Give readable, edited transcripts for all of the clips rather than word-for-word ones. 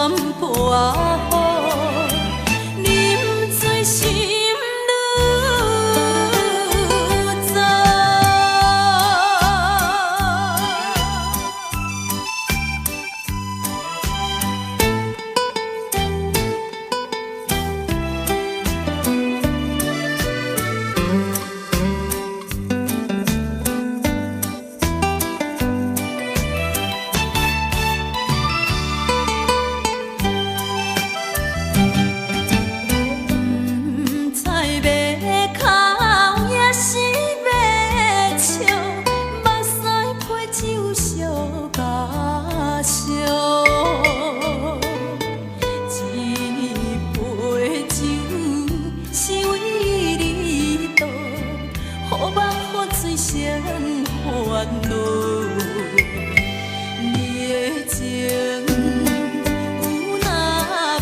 淡薄仔好，啉醉心愈早。毋知欲哭抑是欲笑，目屎批酒相共烧。这杯酒是為你倒，予夢予醉成煩惱。你的情有若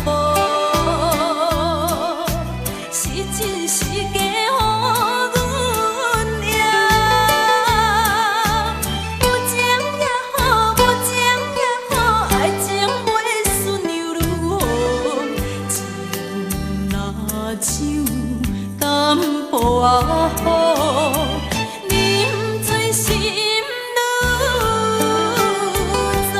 無，是真是假，予阮贏。有情也好，無情也好，愛情袂順又如何？情若酒淡薄仔好，啉醉心愈早。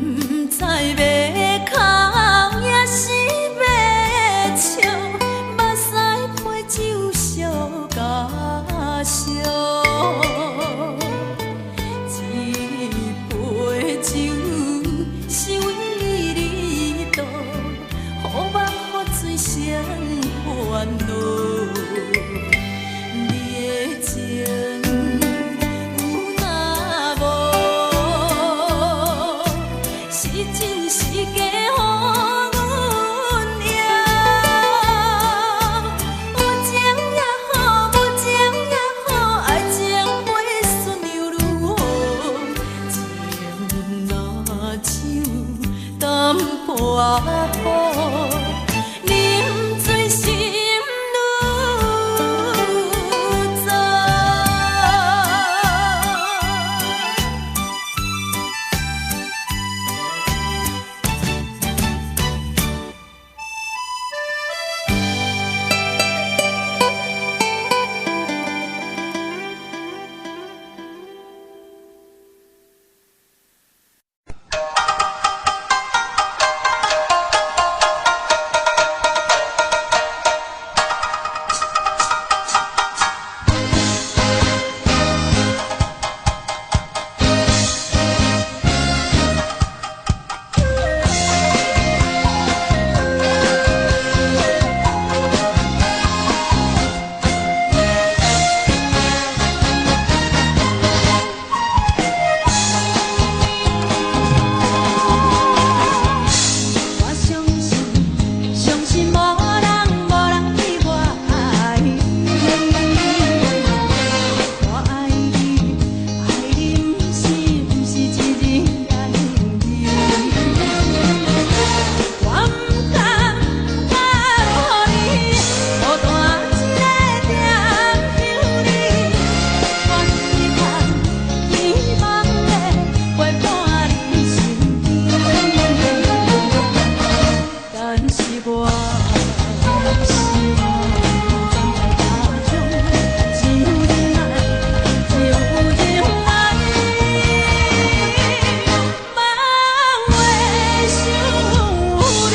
毋知欲哭抑是欲笑，目屎批酒相共燒。這杯酒是為你倒，予夢予醉成煩惱。你的情有若無，是真是假，予阮贏。有情也好，無情也好，愛情袂順又如何？情若酒淡薄仔好，啉醉心愈早。我相信，相信無人無人比我愛你。我愛你，愛你毋是一日也兩日。我毋甘毋甘予你孤單一个踮想你。我希望希望會陪伴你身邊。但是我心全台中只有忍耐，只有忍耐，茫話想你。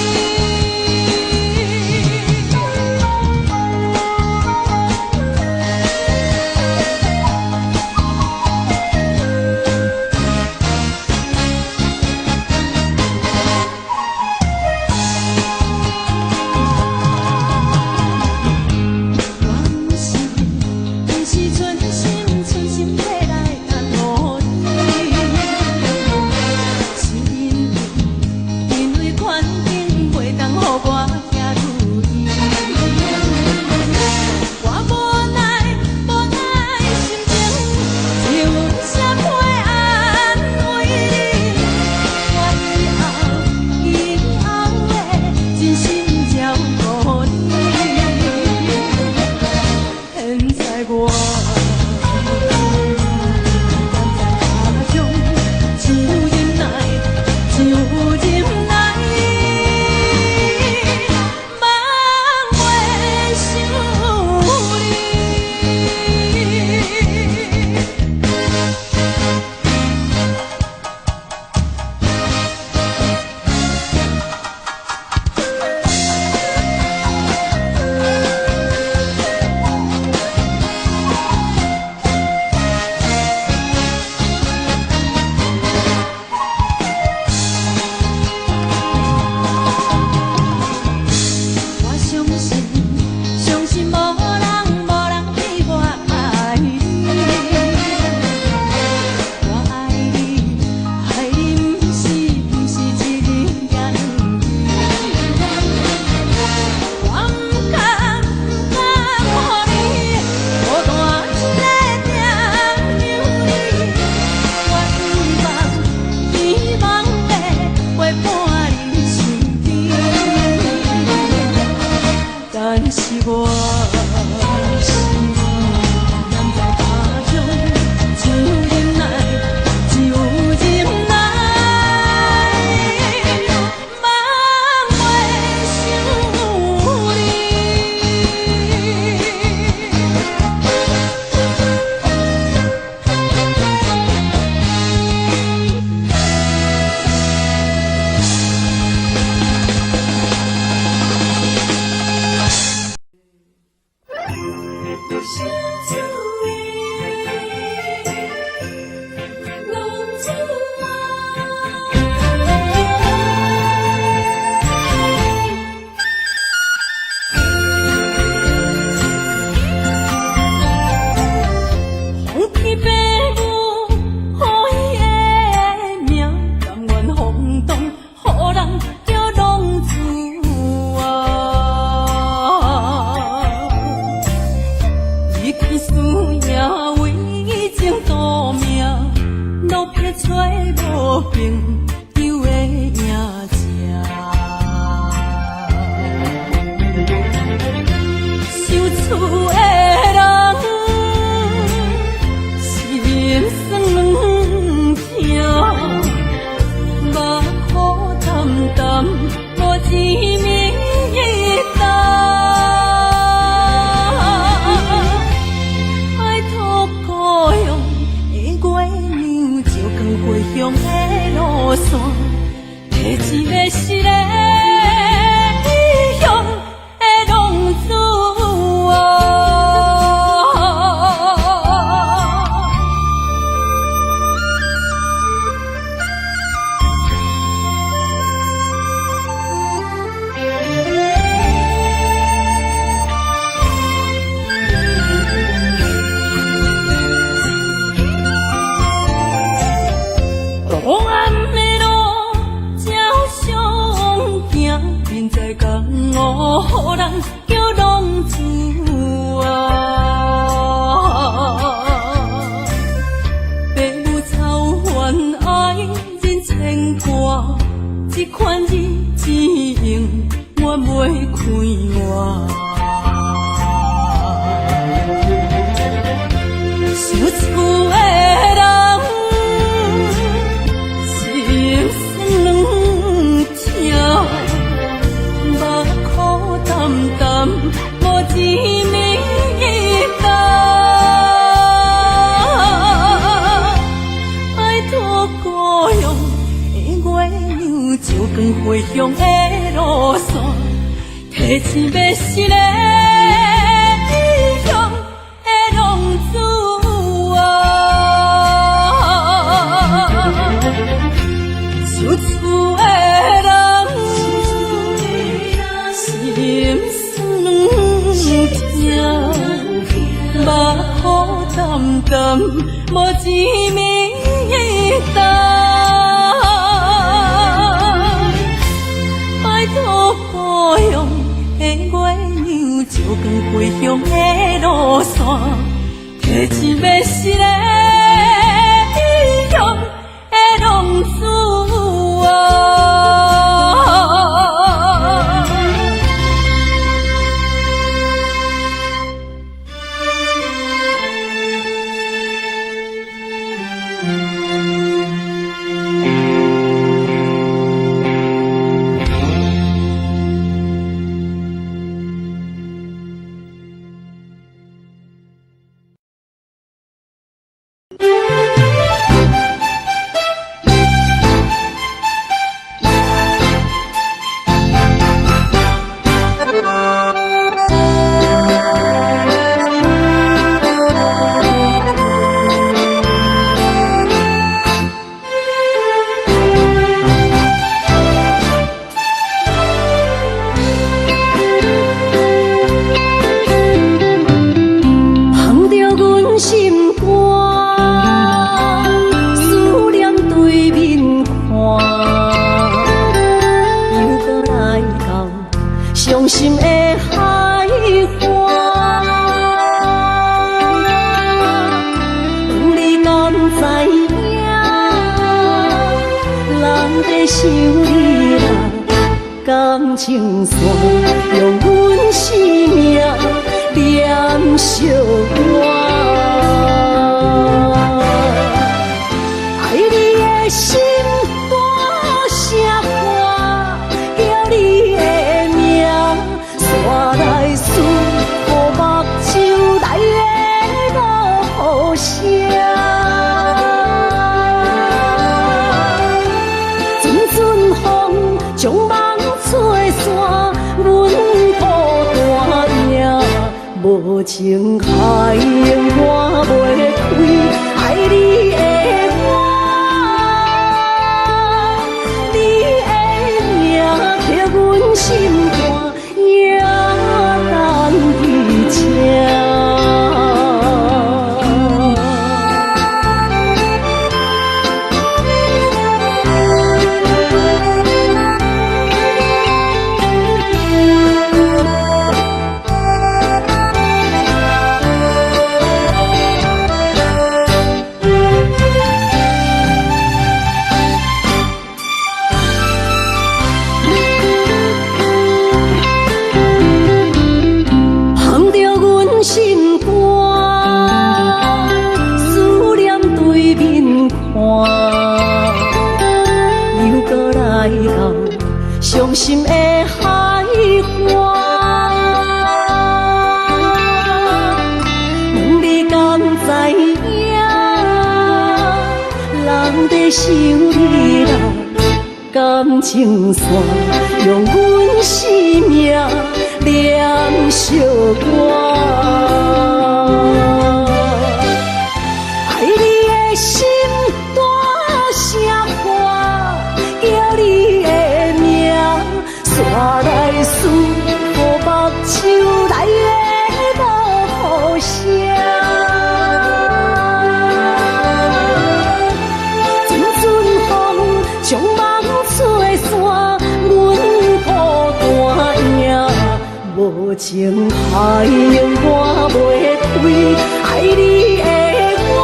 是我。人在他乡，只有忍耐，只有忍耐，茫袂想你。相思的浪子啊。风起白雾，予伊的名，甘愿风动，予人叫浪子啊。伊去思赢为情赌命，落魄找无朋友的影子。想厝的人，心酸软疼，目苦澹澹，无一暝担。拜托故乡的月娘，照光回乡的路线，提一个失的异乡的浪子啊。黑暗的路照相行，人在江湖，予人叫浪子啊。爸母操烦爱人牵挂，这款日子永远袂快活。想厝的人，心酸软疼，目苦澹澹，无一暝担。拜托故乡的月娘，照光回乡的路线，提一个失的异乡的浪子啊。想厝的人，心酸软疼，目苦澹澹，无一暝担。拜托故乡的月娘，照光回乡的路线，提一个失的异乡的浪子啊。捧著阮心肝，思念對面看，又閣來到傷心的海岸。問你敢知影，人在想你啦，感情線用阮生命。念相肝。愛你的心大聲喊，叫你的名，煞來思予目睭內的落雨聲。陣陣風將夢吹散，阮孤單影，無情海永看袂開，愛你的我，你的名刻阮心肝，也等佇這。捧著阮心肝，思念對面看，又閣來到傷心的海岸。問你敢知影，人在想你啦，感情線用阮生命連相肝。愛你的心大聲喊，叫你的名，煞來思予目睭內的落雨聲。陣陣風將夢吹散，阮孤單影，無情海永看袂開，愛你的我，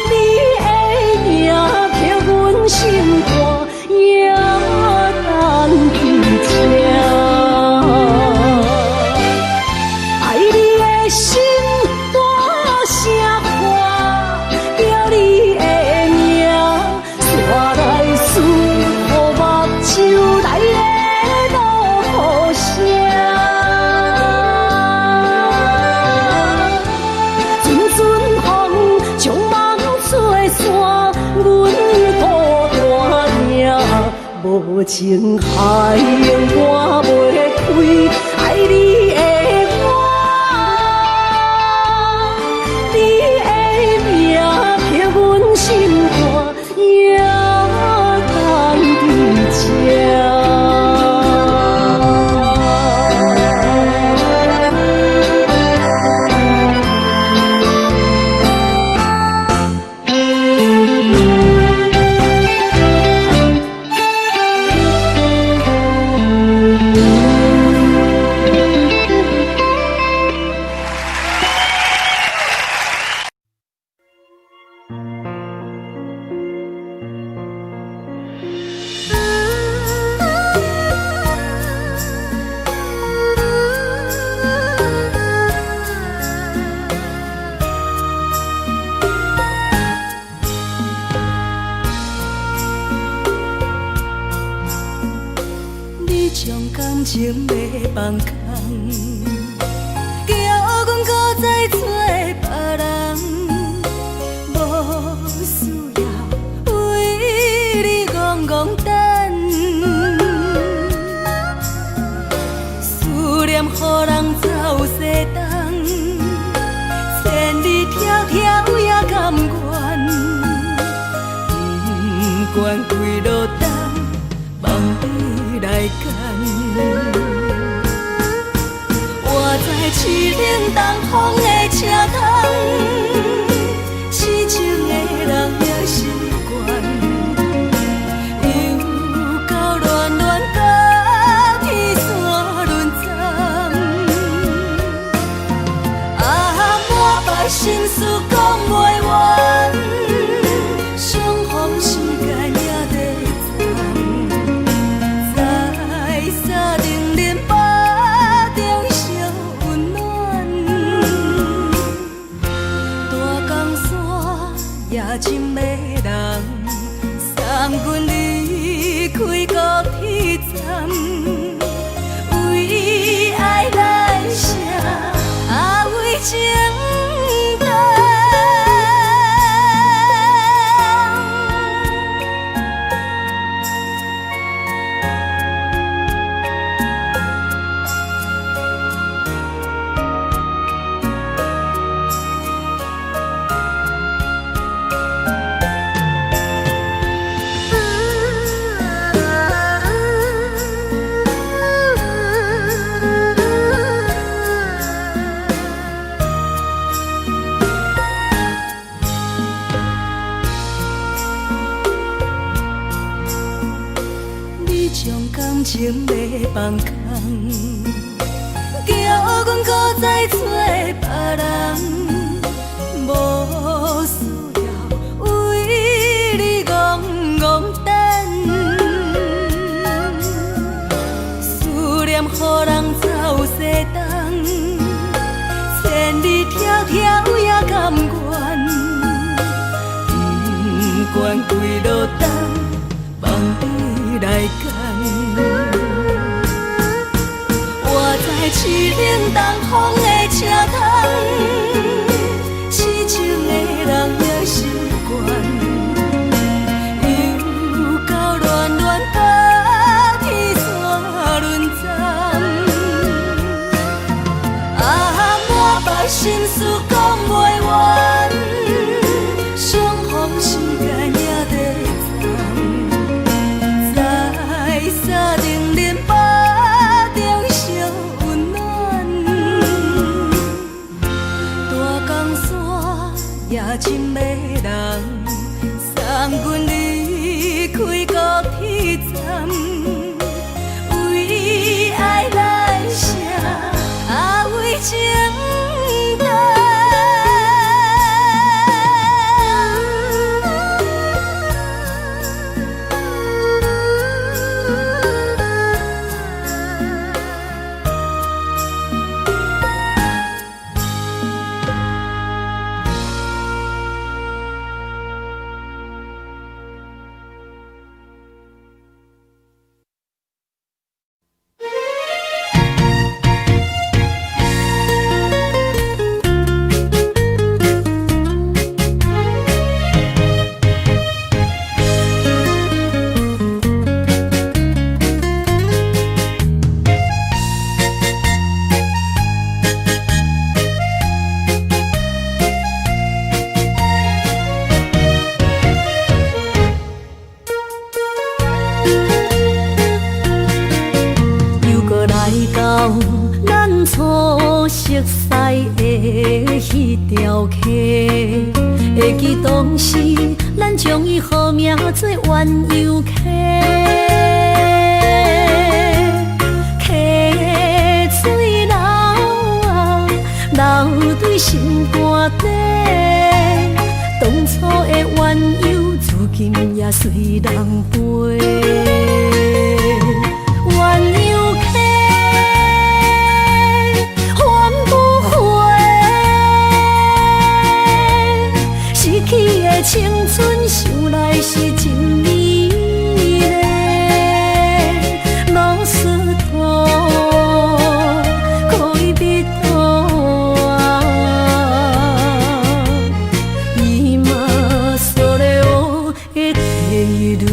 你的名刻阮心肝，也等佇這。愛你的心大聲喊，叫你的名，煞來思予目睭內的落雨聲。陣陣風將夢吹散，阮孤單影，無情海永看袂開，愛你的我，你的名刻阮心肝，也等佇這。你將感情欲放空，叫阮閣再找別人，無需要為你戇戇等，思念予人走西東，千里迢迢也甘願，不管幾落冬，望你來牽。我在凄冷東風的車窗，痴情的人也習慣，又到暖暖甲天山輪針，啊，满腹心事講袂完，相逢時間也短暫，在三零零八中情欲放空，叫阮閣再揣別人，無需要為你戇戇等。思念予人走西東，千里迢迢也甘願，不管幾落冬，望你來牽。我知凄冷東風的車窗，痴情的人也習慣。又到暖暖冬天煞輪站，啊，满腹心事講袂完，相逢時間也短暫，在三重恁腹中相溫暖。大江山也真迷人，送阮離開高鐵站，為愛來寫，啊為情等。又閣來到咱初熟似的彼條溪，會記當時咱將伊號名做鴛鴦溪，溪水流啊流對心肝底，當初的鴛鴦如今也隨人飛。鴛鴦溪還不回，失去的青春想來是真美麗。ロスト戀人は今それを得ている。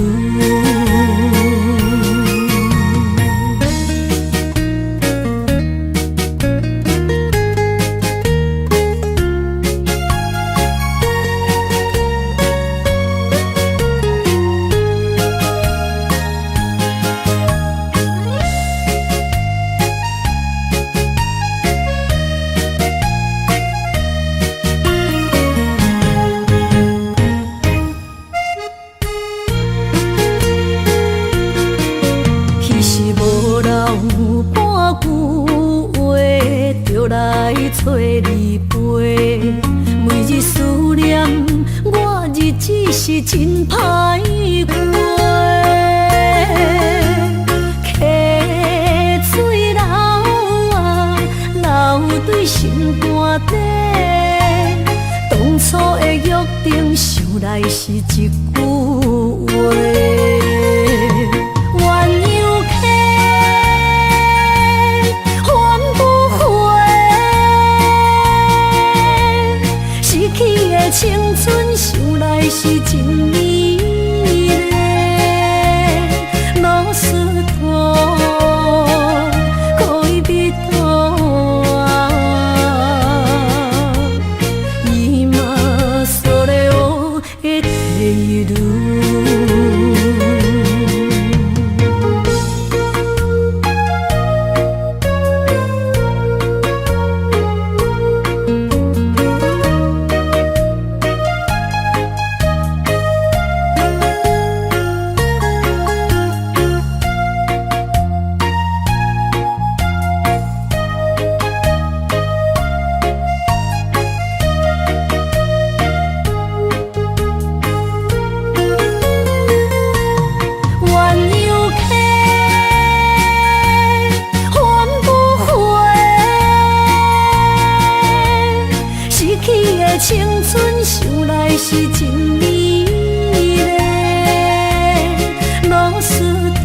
彼時無留半句話，就來揣你陪。每日思念，我日子是真歹過。溪水流啊流對心肝底，當初的約定，想來是一句話。鴛鴦溪還不回，失去的青春想來是真美麗。ロスト戀人は今それを得ている。是真美麗。ロスト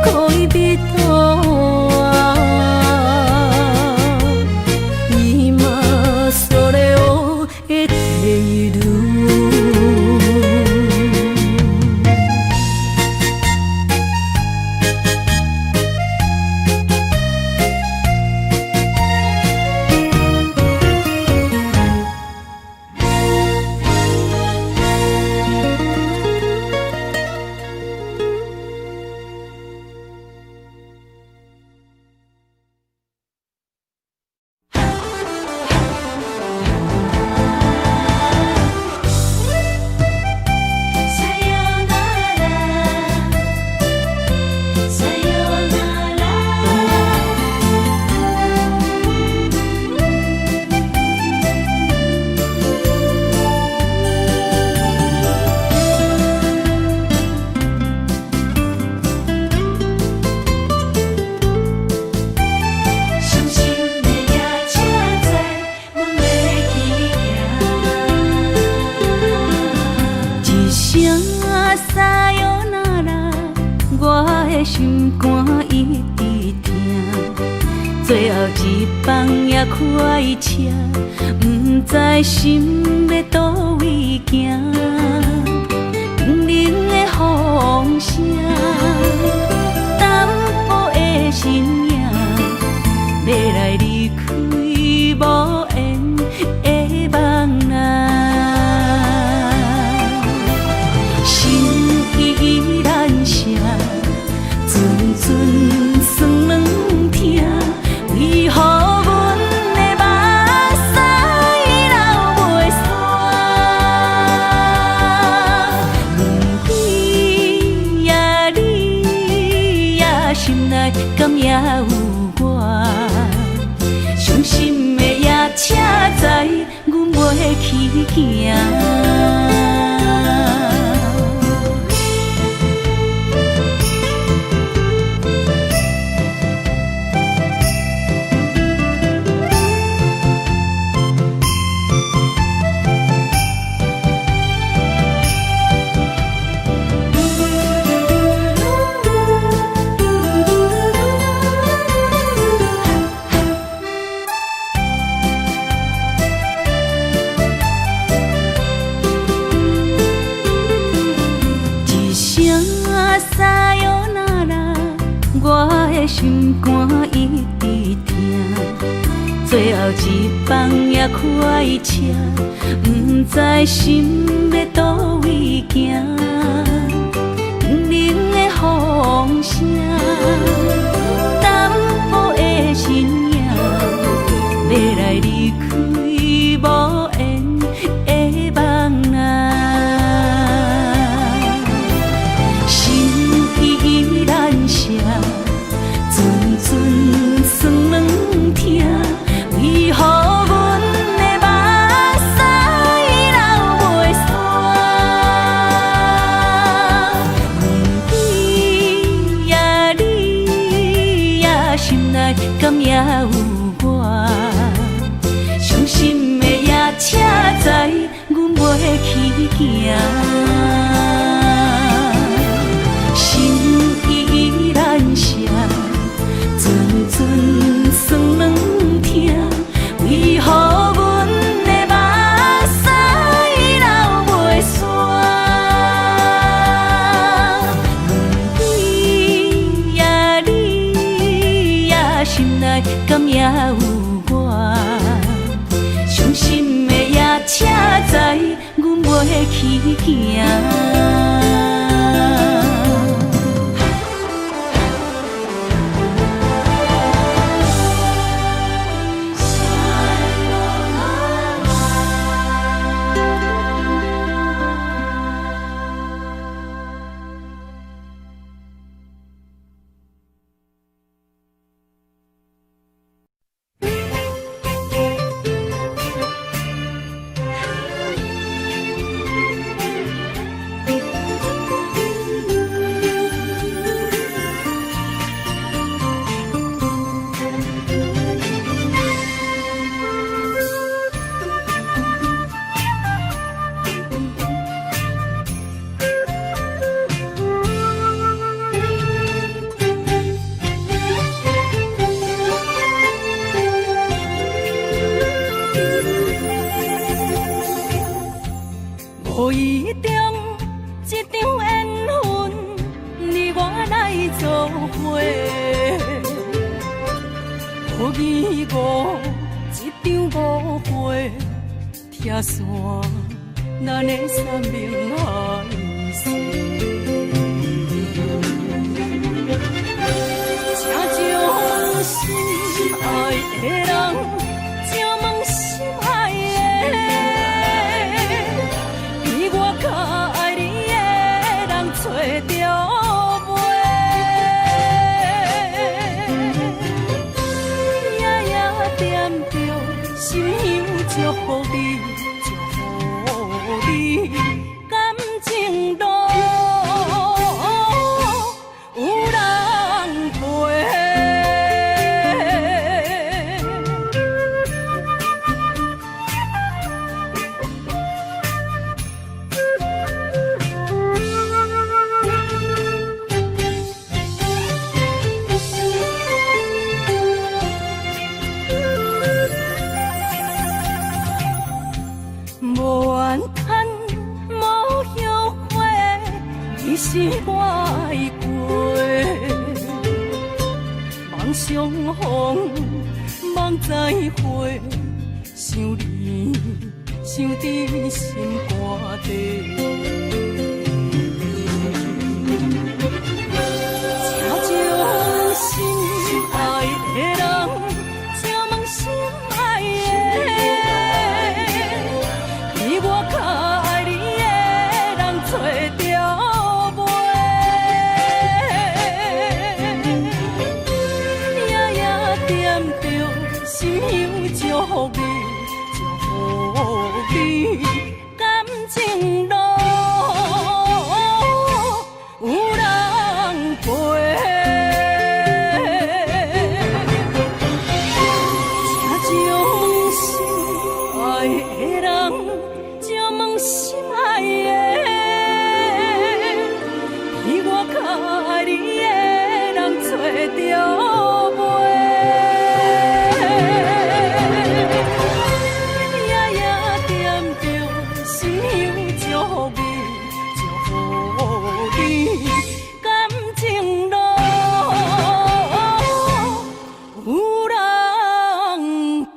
戀人は今それを得ている。さよならさよなら。傷心的夜車載，阮欲去行。一聲さよなら，我的心肝一直疼。最後一班也開車，毋知心欲佗位行。冰冷的風聲，淡薄的身影，欲來離開無緣的夢啊。心意難捨，陣陣酸軟疼，為何阮的目屎流袂煞？問你呀你呀，心內敢猶有我？傷心的夜車載，阮袂去行。一聲さよなら，我的心肝一直疼。最後一班也開車，毋知心欲佗位行。冰冷的風聲，淡薄的身影，欲來離開無緣的夢啊。心意難捨，陣陣酸軟疼，為何阮的目屎流袂煞？問你呀你呀，心內敢猶有我？傷心的夜車載，阮袂去行。心意難捨，陣陣酸軟疼，為何阮的目屎流袂煞？問你呀你呀，心內敢猶有我？傷心的夜車載，阮袂去行。悔，無疑誤，一場誤會，拆散咱的山盟海誓。請將心愛的人，請問心愛的，比我較愛你的人揣著袂？夜夜惦著心香祝福你，祝福你感情路有人陪。無怨嘆，無後悔，你是我愛過。望相逢，望再會，想你，想佇心肝底。請將心愛的人，請問心愛的，比我較愛你的人揣著袂？夜夜惦著心香祝福你，祝福你感情路有人陪。請將心愛的人，請問心愛的，比我較愛你的人揣著袂？夜夜惦著心香祝福你，祝福你感情路有人陪。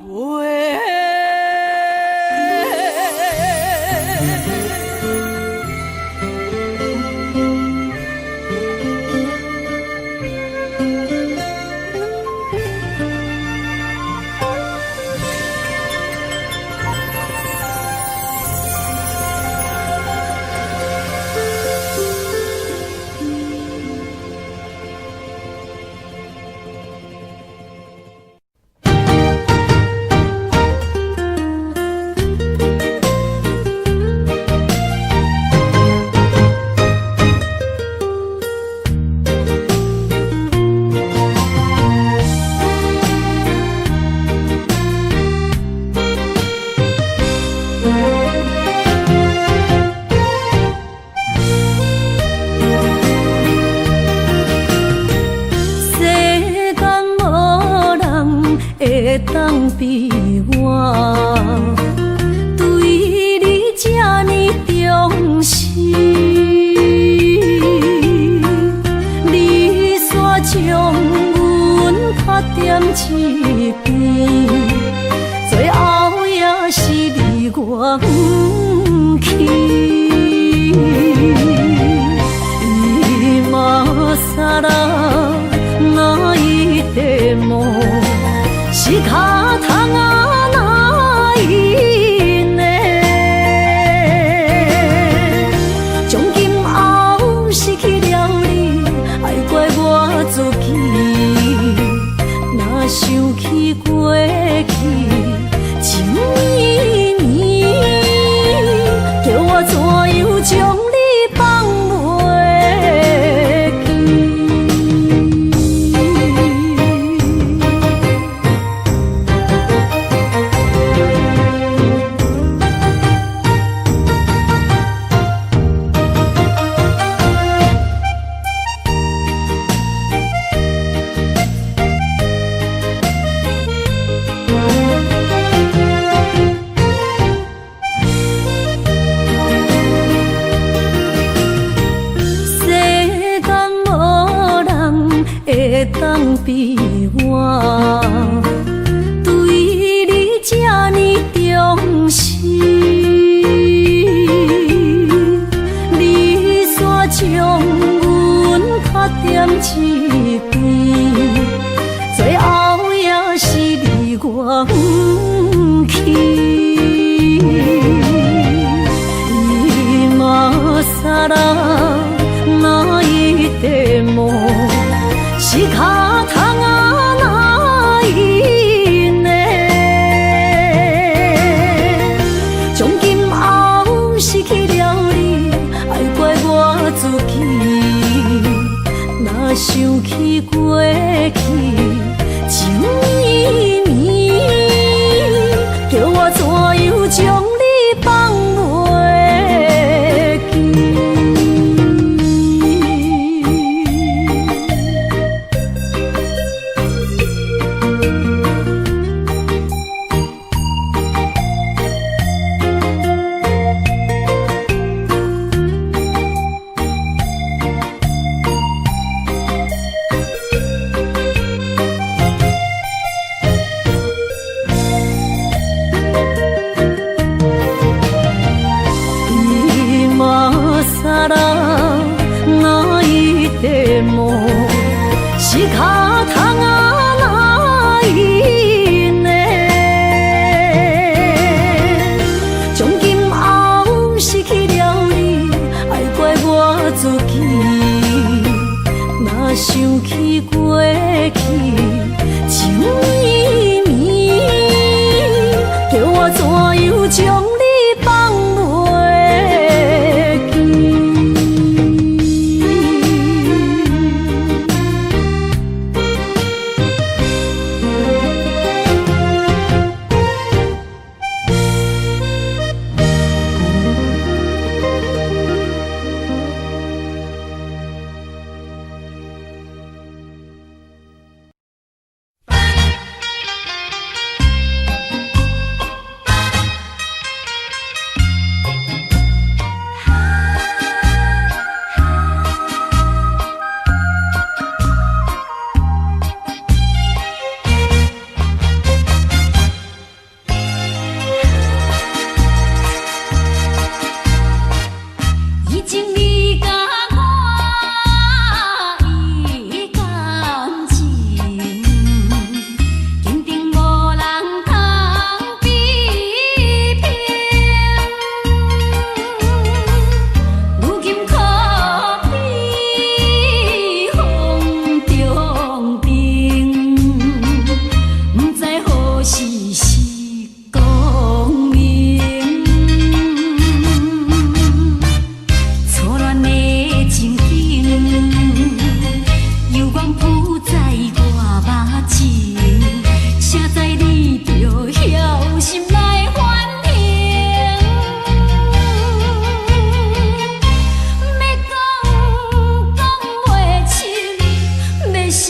世間無人會當比我，對你這呢忠心。你煞將阮拍踮一邊，最後也是離我遠去。今更泣いても仕方がないね。從今後失去了你，愛怪我自己。若想起過去情綿綿，叫我怎樣將你放袂記？會當比我對你這呢重視？你煞將阮卡踮一邊，最後也是離我遠去。今更泣いても仕方がないね。從今後失去了你，愛怪我自己。若想起過去情綿綿，叫我怎樣將你放袂記？今更泣いても仕方がないね。從今後失去了你，愛怪我自己。若想起過去情綿綿，叫我怎樣將你放袂記？以前你佮我伊感情，肯定無人通比拼。如今可比風中燈，不知何時是光明。初戀的情景，猶原浮在我目前，誰知你著枵心來反省。欲講講袂清，欲收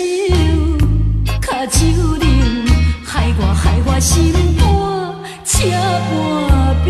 跤手冷，害我心肝赤半冰。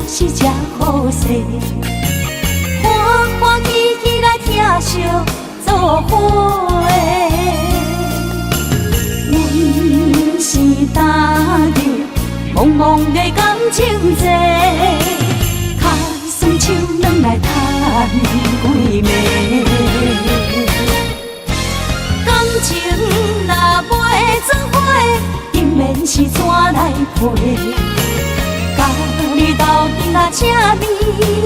是這好勢，歡歡喜喜來疼惜做伙。阮是踏入茫茫的感情債，跤酸手軟來趁幾暝。感情若袂做伙，姻緣是怎來配？佮你鬥陣啊，請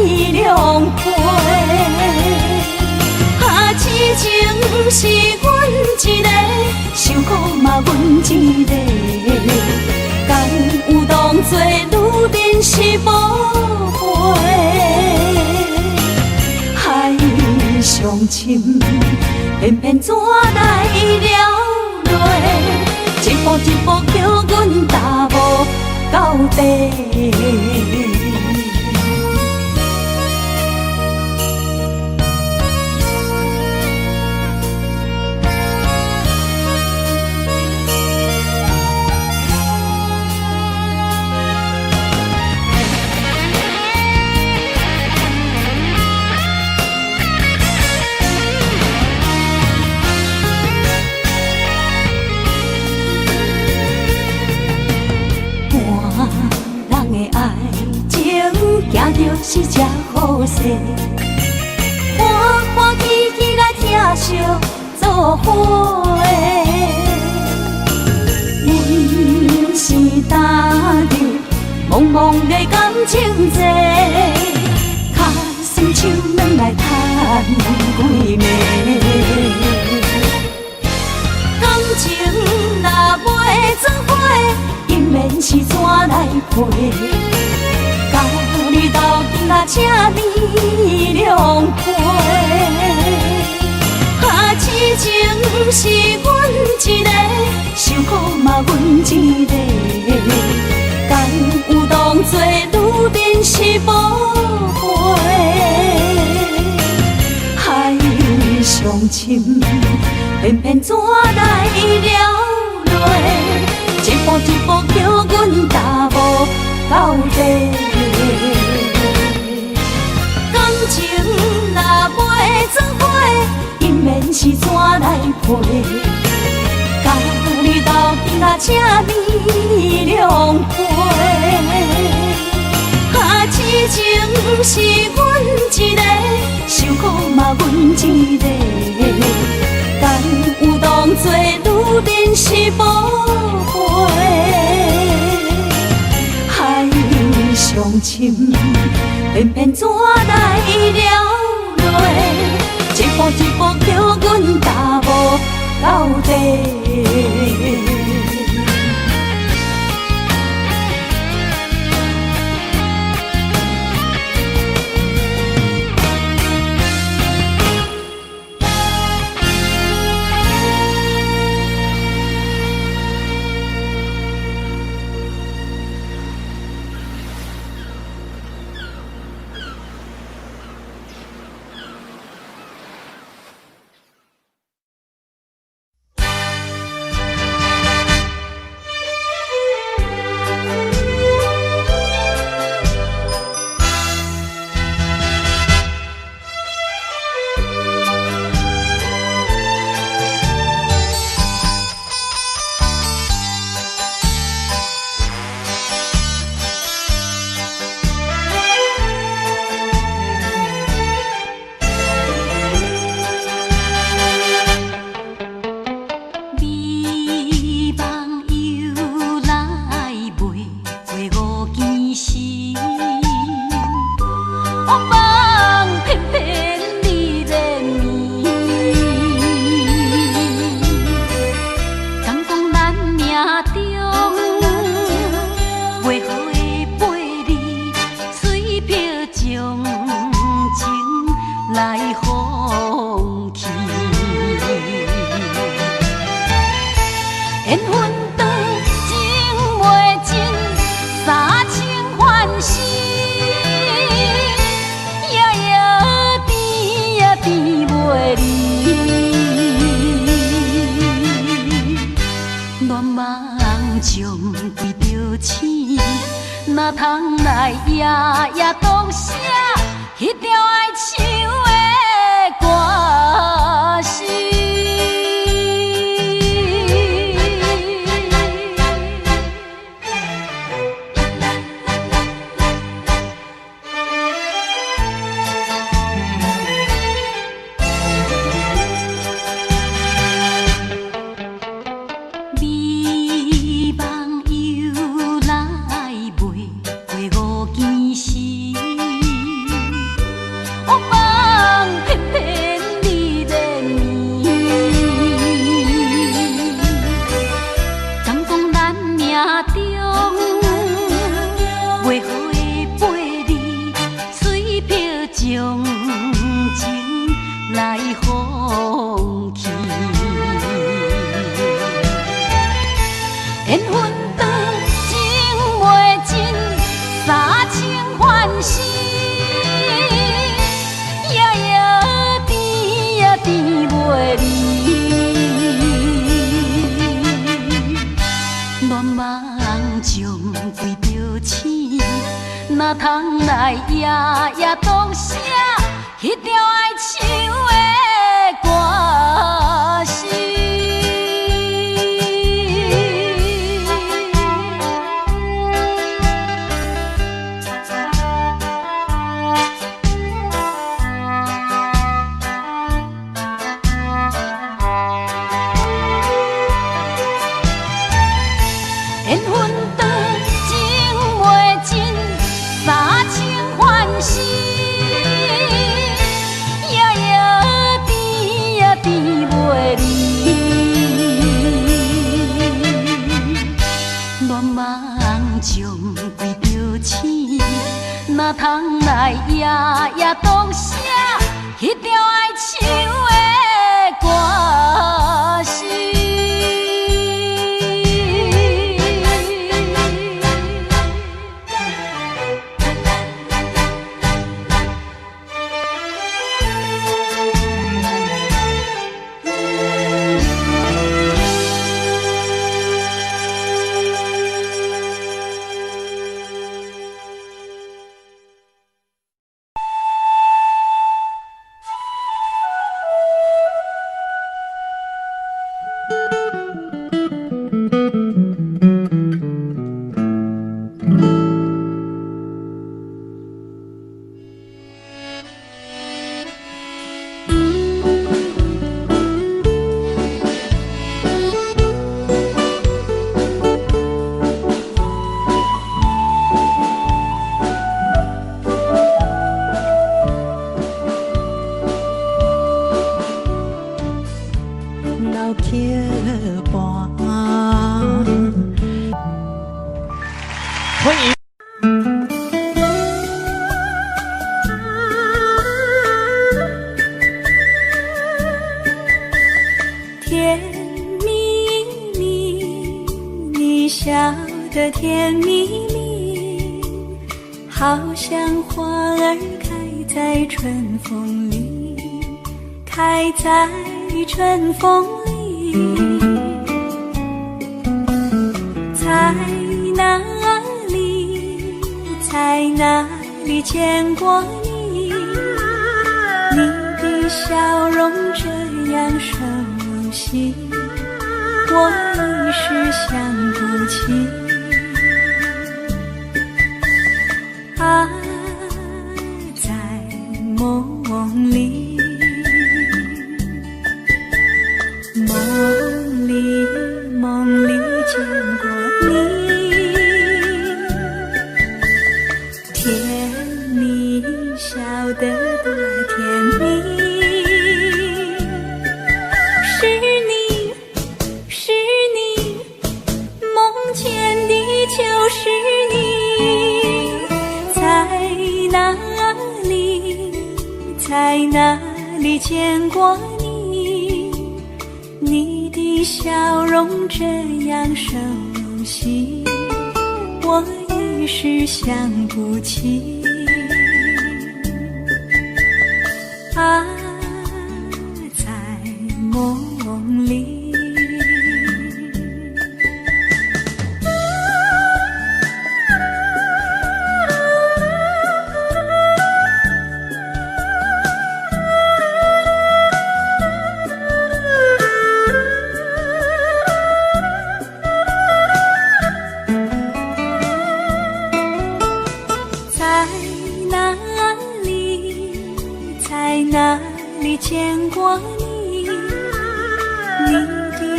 你兩陪。啊，痴情是阮一个，受苦嘛阮一个。敢有當作女人是寶貝？海上深，偏偏怎來了落？一步一步叫阮踏無到底。就是這好勢，歡歡喜喜來疼惜做伙。阮是踏入茫茫的感情債，跤酸手軟來趁幾暝。感情若袂做伙，姻緣是怎來配？佮你鬥陣啊，請你兩陪。啊，痴情是阮一個，受苦嘛阮一個。敢有當作女人是寶貝？海上深，偏偏怎來了落？一步一步叫阮踏無到底。感情若袂做伙，姻緣是怎來配？佮你鬥陣啊，請你兩陪。啊，痴情是阮一個，受苦嘛阮一個。敢有當作女人是寶貝？海上深，偏偏怎來了落？一步一步叫阮踏無到底。将为着醒，若哪通來夜夜當寫彼條愛唱的歌詞？美夢由來袂過五更時，惡夢偏偏你連綿。敢講咱命中袂好的八字，隨憑將情來放棄。緣分長，情袂盡，三生還世，夜夜甜呀甜袂離。恋夢中規著醒，哪通來夜夜當寫彼條愛唱的歌詞？緣分長，情袂盡，三生還世，夜夜甜呀甜袂離。戀夢中規著醒，哪通來夜夜當寫彼條愛唱的歌詞？老客伴。歡迎。甜蜜蜜，你笑得甜蜜蜜，好像花兒開在春風裡，開在春風裡。在哪裡，在哪裡見過你？你的笑容這樣熟悉，我一時想不起。啊，在夢裡，夢裡夢裡見過你，甜蜜笑得多甜蜜，是你是你，夢見的就是你，在哪裡，在哪裡見過你？你的笑容這樣熟悉，我一時想不起。啊，在夢裡。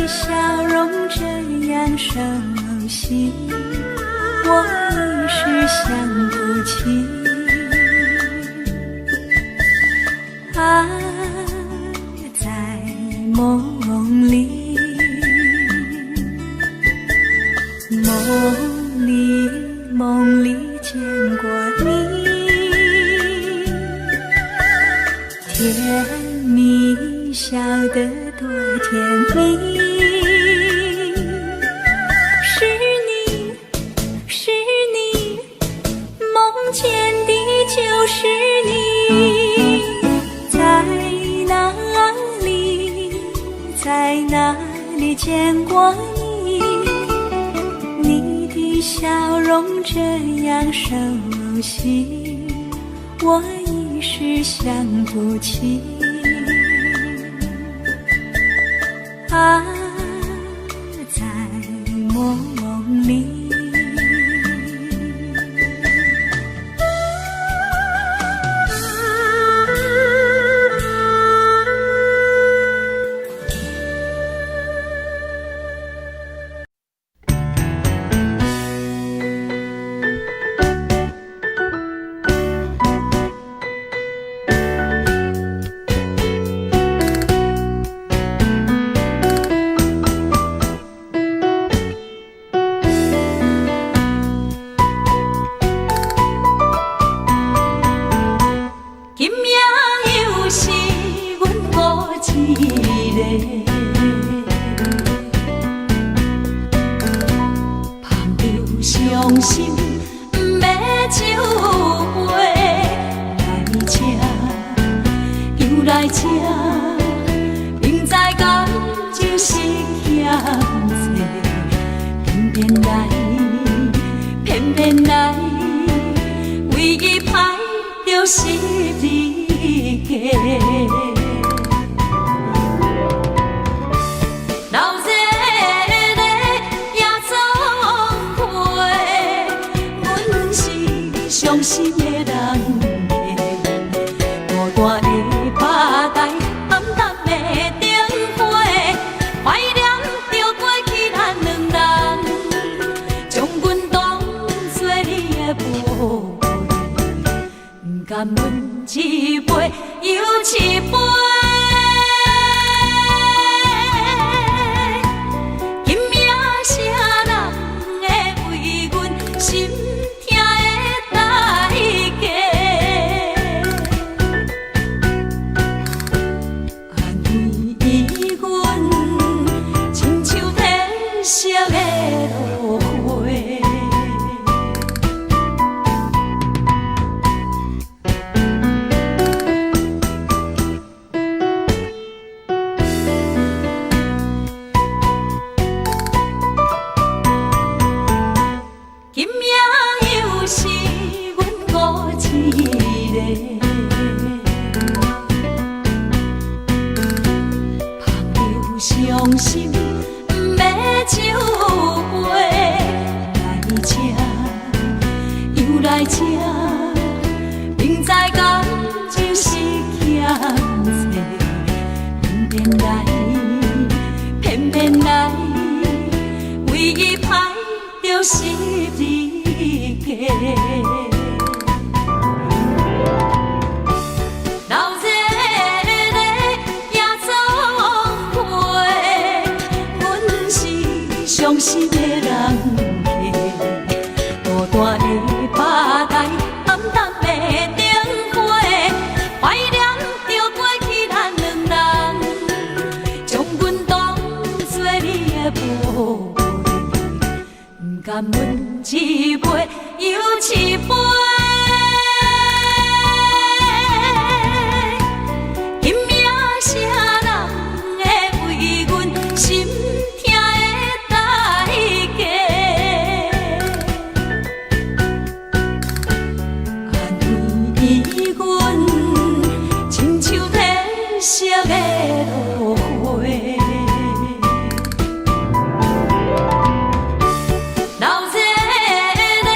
的笑容這樣熟悉，我一時想不起。啊，在夢裡，夢裡夢裡見過你，甜蜜笑得多甜蜜。是你是你，夢見的就是你，在哪裡，在哪裡見過你？你的笑容這樣熟悉，我一時想不起。啊，在夢裡。今夜又是阮孤一個，捧著傷心欲酒杯，來這又來這，明知感情是欠債，偏偏來，偏偏來，為伊歹著十字架。流熱的也總會，阮是傷心的人客，孤單的吧台，暗淡的燈火，懷念著過去咱兩人，將阮當作你的寶貝，不甘阮一杯又一杯。今夜啥人會為阮心疼的代價？安慰阮，親像褪色的落花。今夜又是阮孤一個，捧著傷心欲酒杯，來這又來這，明知感情是欠債，偏偏來，偏偏來，為伊歹著十字架。流熱的也總會，阮是傷心的人客，孤單的吧台，暗淡的燈火，懷念著過去咱兩人，將阮當作你的寶貝，不甘阮一杯又一杯。今夜啥人會為阮心疼的代價？安慰阮，親像褪色的落花。流熱的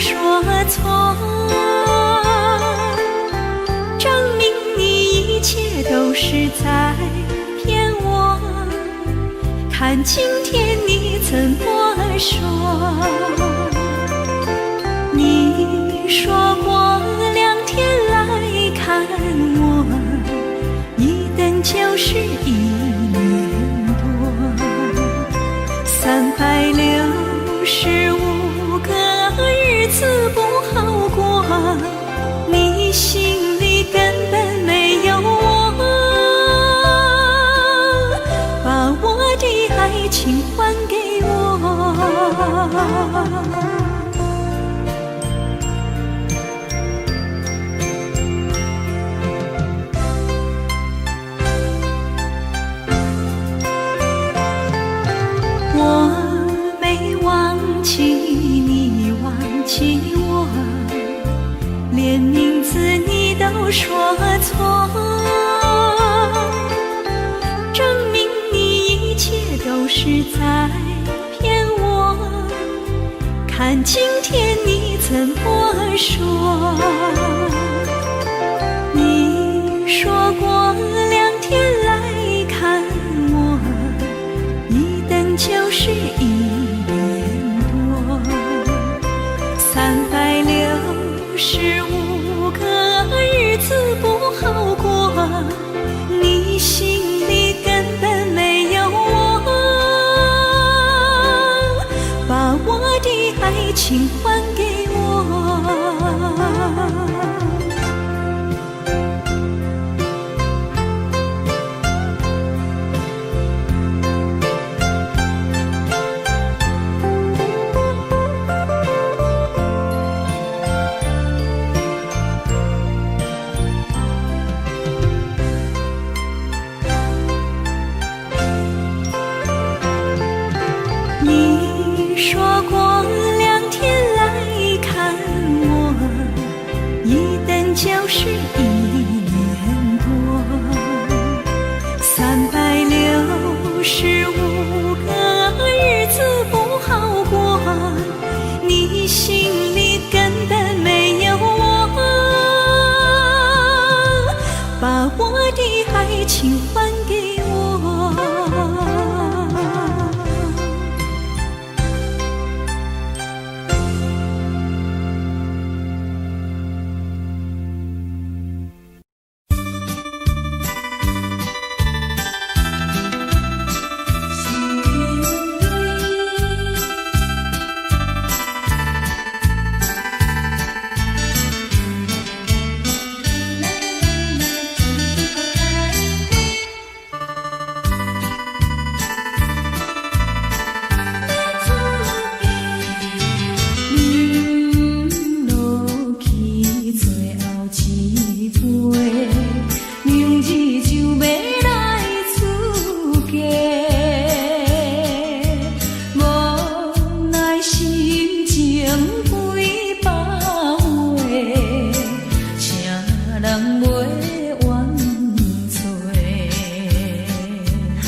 說錯，證明你一切都是在騙我。看今天你怎麼說？你說過兩天來看我，一等就是一年多，365個日子不好過，你心裡根本沒有我，把我的愛情還給我。我沒忘記你，忘記我，連名字你都說錯，證明你一切都是在騙我。看今天你怎麼說？你說過兩天來看我，一等就是一年多，365個日子不好過，你心裡根本沒有我，把我的愛情還給我。你說過兩天來看我，一等就是一年多，365個日子不好過，你心裡根本沒有我，把我的愛情還給我。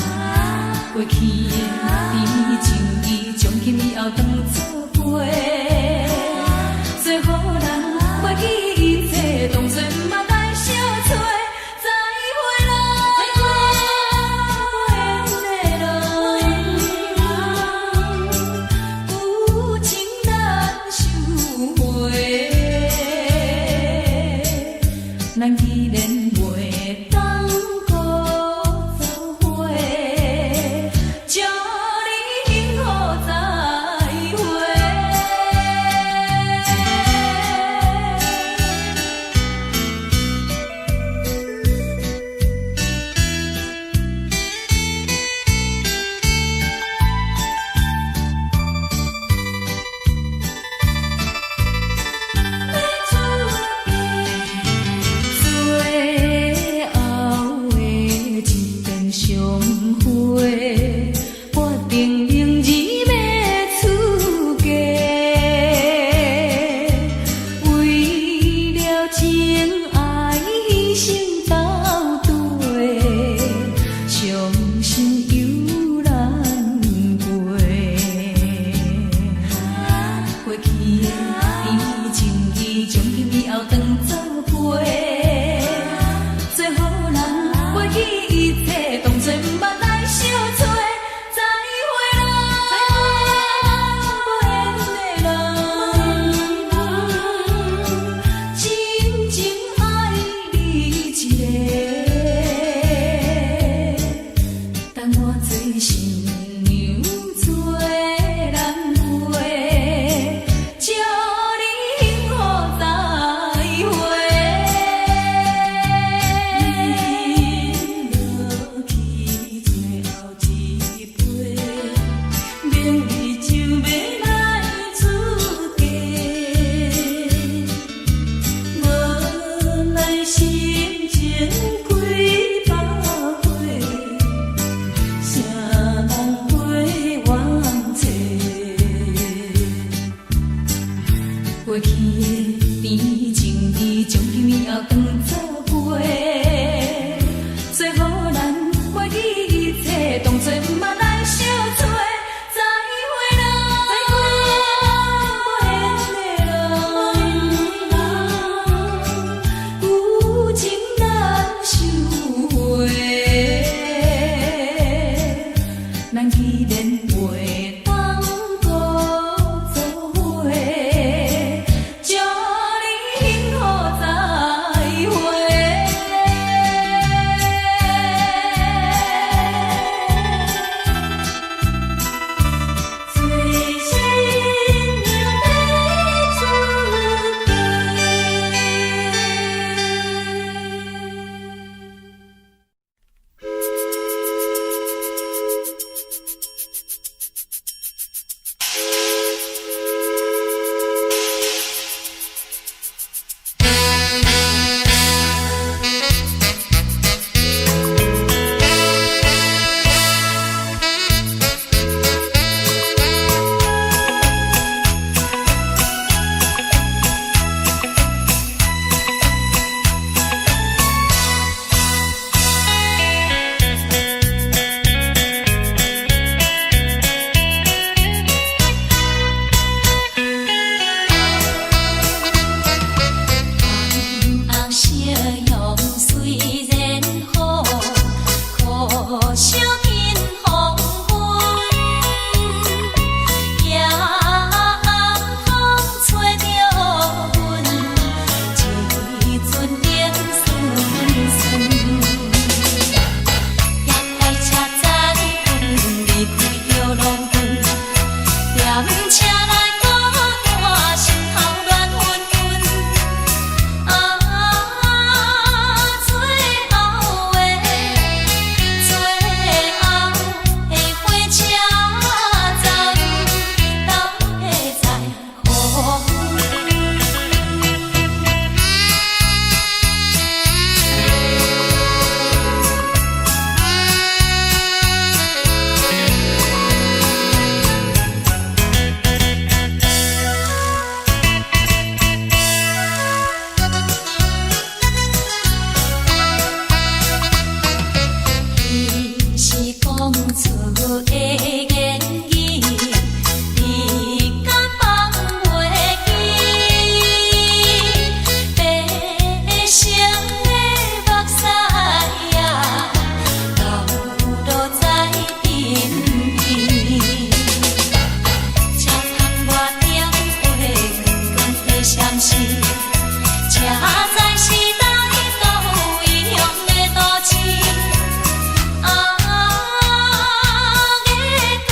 過去的甜做新娘做人陪，祝你幸福再會。飲落去最後一杯，明日就欲來出嫁，無奈心情幾百回，誰人陪阮坐？過去的甜情蜜，將今以後當作陪，做予咱袂記一切，當作毋捌來相找。再會啦，無緣的人，舊情難收回。咱既然袂當閣做伙，祝你幸福再會。做新娘欲出嫁。紅夕陽雖然好，可惜見黃昏。夜暗風吹著阮，一陣冷酸酸。夜來車載阮離開著郎君，踮車內孤單，心頭亂紛紛。啊，最後的，最後的火車站，等會再逢。彼是講出的言語，你敢放袂記？白色的目屎啊，流落在鬢邊。車窗外燈火光光的閃烁，這才是來到異鄉的都市。啊，月光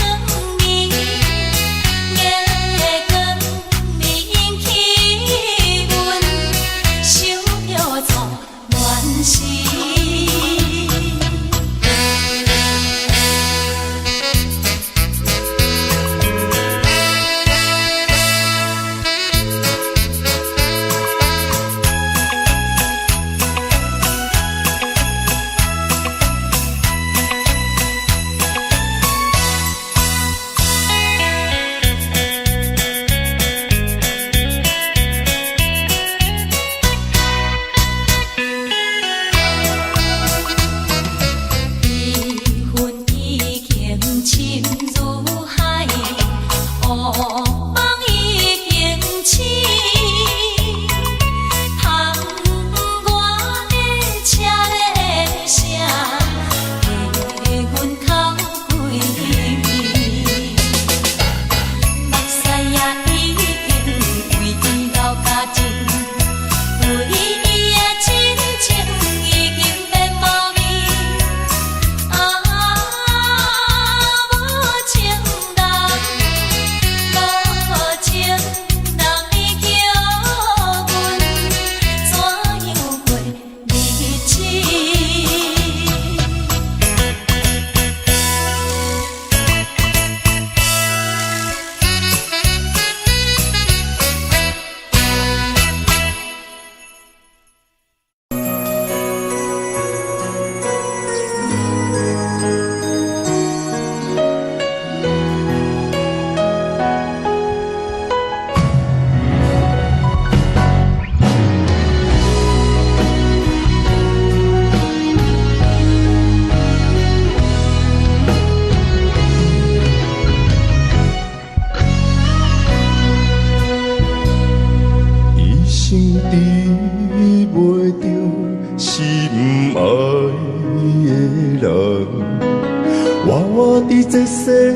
活佇這世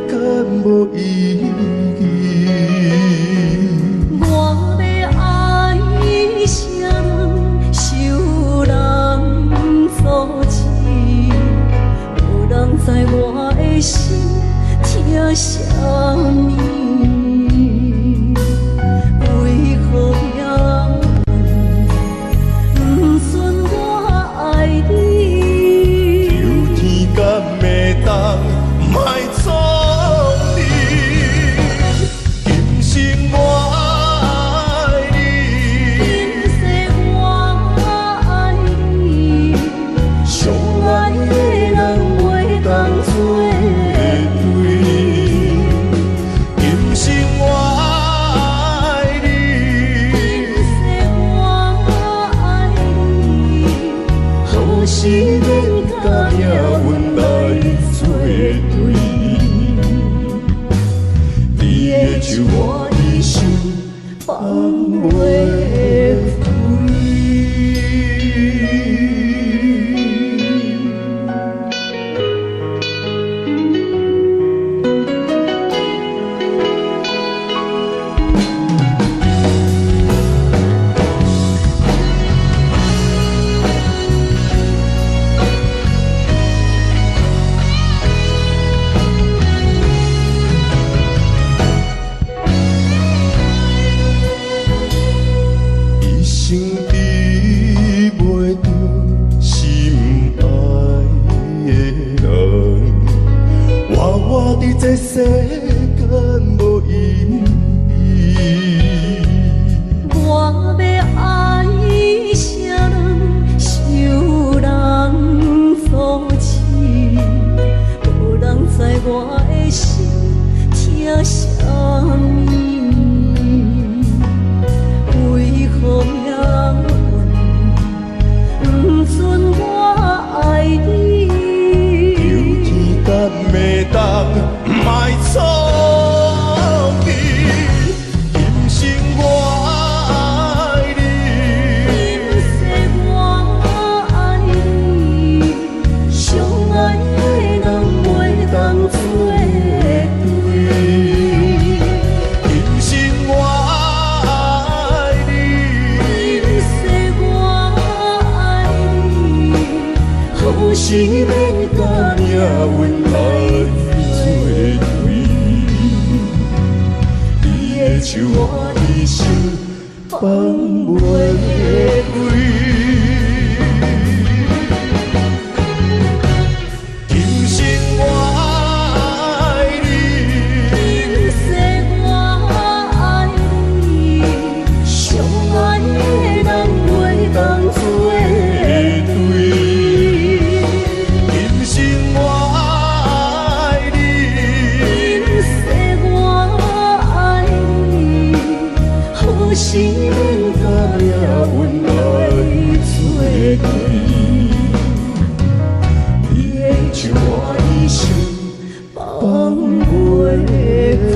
間無意義。我欲愛啥人，受人阻止，無人知我的心疼啥物。為何命運毋准我愛你？求天敢會當莫創你，今生我愛你，今世我愛你，上愛的人袂當做對。今生我愛你，今世我愛你，何時免佮命運來做對？你的手我一生放袂開。一生比袂著心愛的人，活活佇這世間無意義。我欲愛啥人，受人阻止，無人知我的心疼啥物。為何命運毋准我愛你？求天敢會當莫創你，今生我愛你，今世我愛你，上愛的人袂當做對。今生我愛你，今世我愛你，何時免佮命運來做對？你的手我一生放放袂袂開。今生我愛你，今世我愛你，上愛的人袂當做對。今生我愛你，今世我愛你，何時免佮命運來做對？你的手我一生放放袂袂開。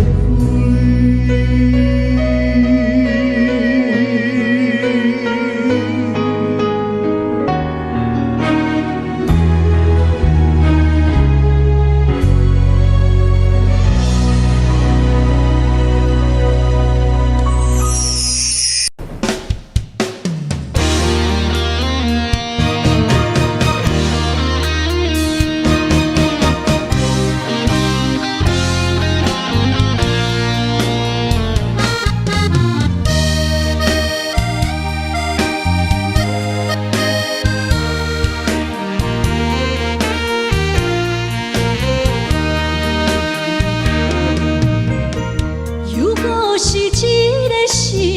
又閣是一个失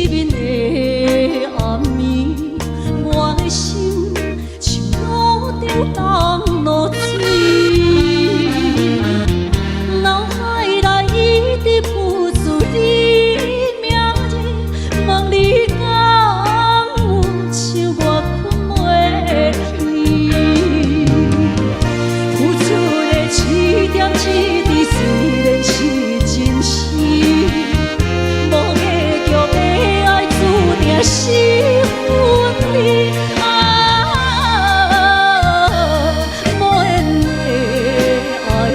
眠的暗暝，我的心像炉中凍落水，腦海內一直浮出你名字，問你敢有像我睏袂去？付出的一點一滴，雖然是真實，無計較的愛注定是分離。啊，無緣的愛人，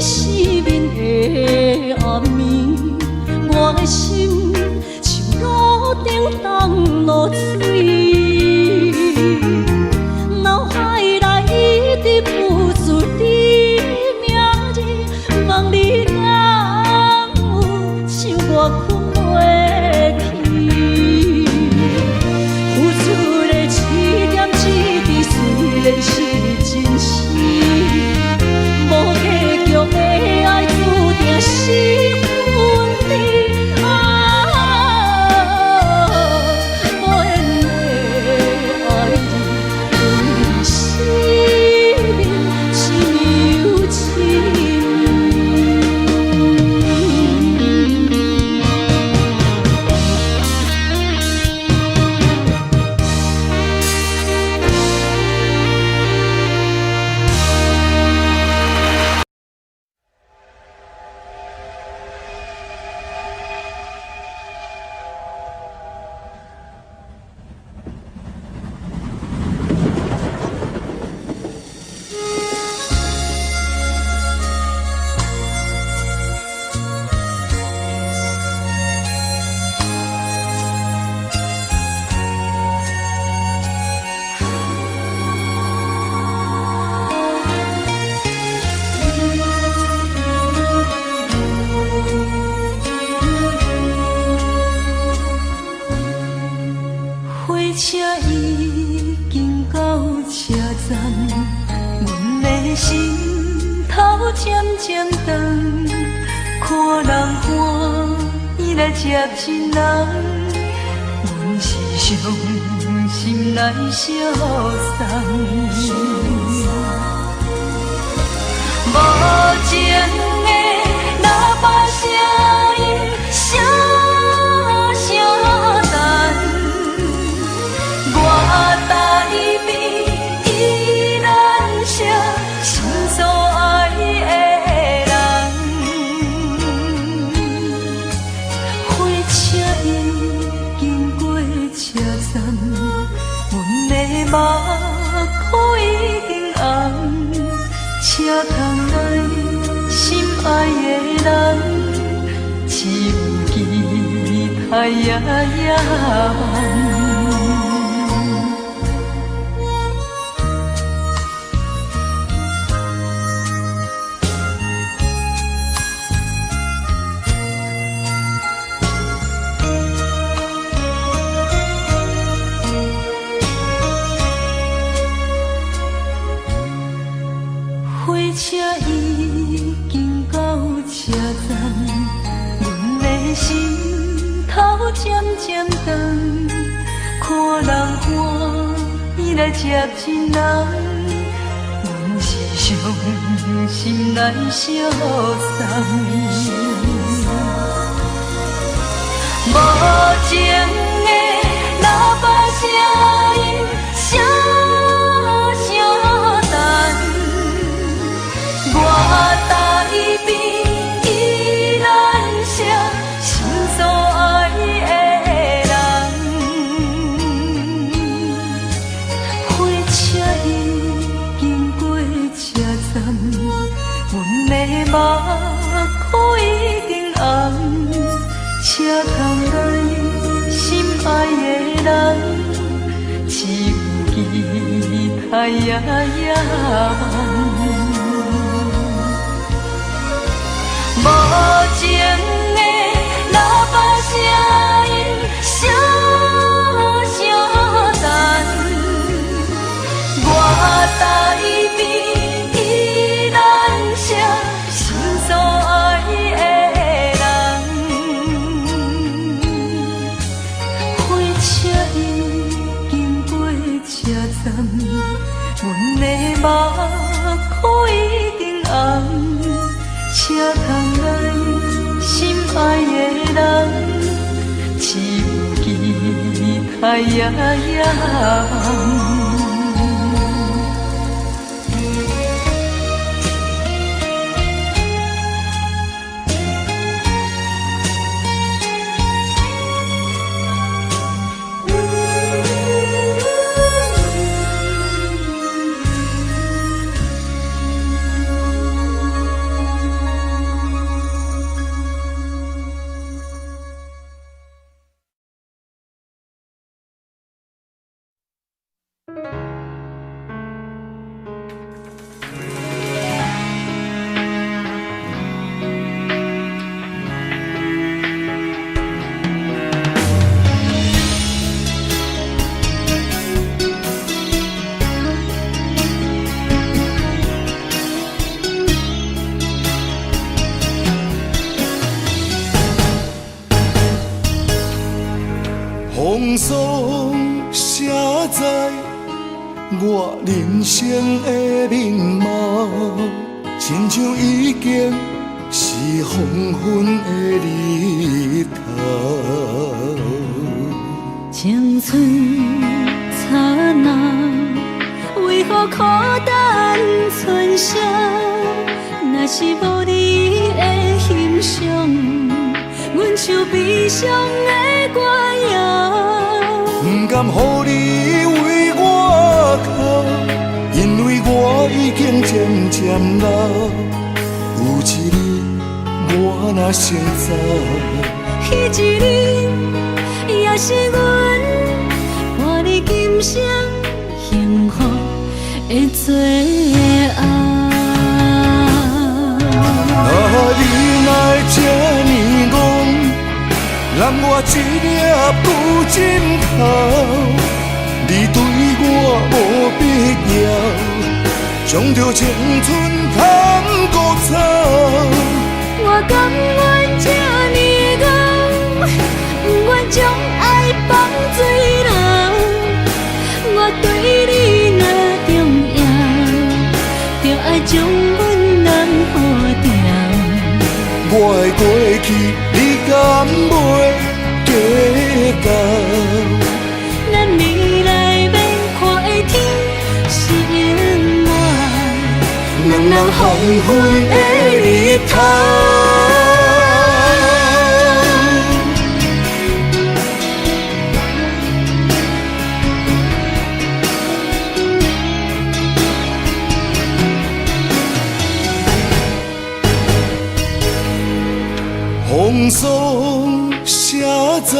生命的暗暝，我的心像路燈當落水，腦海內一直浮出你名字，問你敢有像我睏袂去？付出的一點一滴雖然是真實，無結局的愛注定是分離。啊，無緣的愛你，對生命一暝又一暝。火車已經到車站，阮的心頭漸漸長，看人歡喜來接親人，阮是傷心來相送。無情的喇叭聲音，聲聲等。我台邊依然是心所愛的人。火車已經過車站，阮的目眶已經紅，車窗內心愛的人，只有期待夜夜梦。火車已經到車站，阮的心頭漸漸長，看人歡喜來接親人，阮是傷心來相送。無情的喇叭聲音，聲聲等。我台邊依然是心所愛的人。火車已經過車站，阮的目眶已經紅，車窗內心愛的人，只有期待夜夜夢。無情的喇叭聲音，聲聲等。我台邊依然是心所愛的人。火車已經過車站，阮的目眶已經紅，車窗內心愛的人，只有期待夜夜夢。風霜寫在我人生的面貌，親像已經是黃昏的日頭。青春燦爛，為何苦等春宵？若是無你的欣賞，阮像悲傷的歌謠。不甘予你為我哭，因為我已經漸漸老。有一日我若先走，彼一日也是阮伴你今生幸福的最後。啊，你哪會這呢戇，攬我一粒舊枕頭，你對我無必要，將著青春牵孤走。我甘願這呢戇，不願將愛放水流。我對你若重要，就愛將阮攬好牢。我的過去，你敢袂計較？咱未來欲看的天是永遠兩人黃昏的日頭。風霜寫在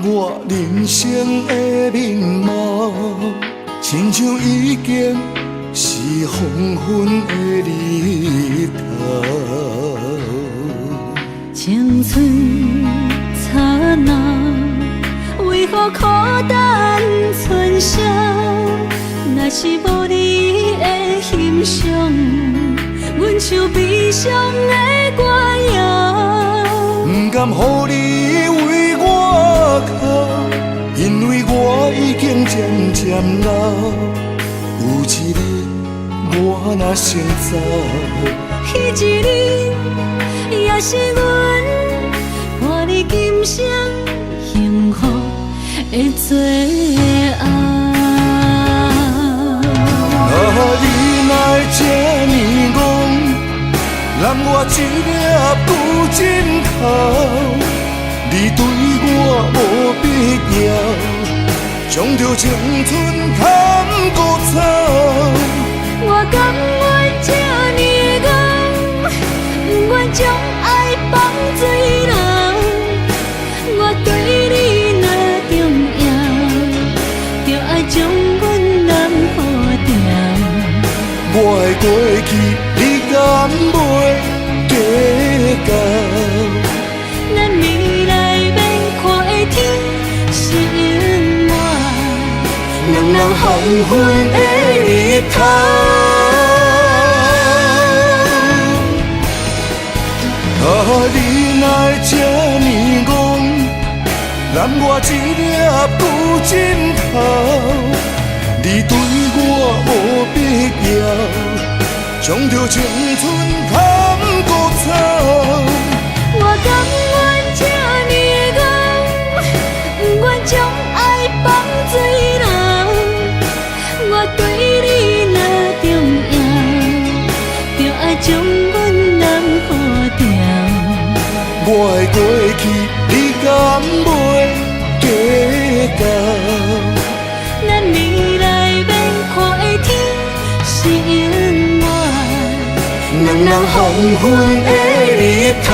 我人生的面貌，親像已經是黃昏的日頭。青春燦爛，為何苦等春宵？若是無你的欣賞，阮像悲傷的歌謠。不甘予你為我哭，因為我已經漸漸老。有一日我若先走，彼一日也是阮伴你今生幸福的最後。啊，你哪會這呢戇，攬我一粒舊枕頭，你對我無必要，將著青春牵孤走。我甘願這呢戇，不願將愛放水流。我對你若重要，就愛將阮攬好牢。我的過去，你敢袂計較？咱未來欲看的天是永遠兩人黃昏的日頭。啊，你哪會這呢戇，攬我一粒舊枕頭，你對我無必要，將著青春牵孤走。我甘願這呢戇，不願將愛放水流。我對你若重要，就愛將阮攬好牢。我的過去，你敢袂計較？咱未來欲看的天是永遠兩人黃昏的日頭。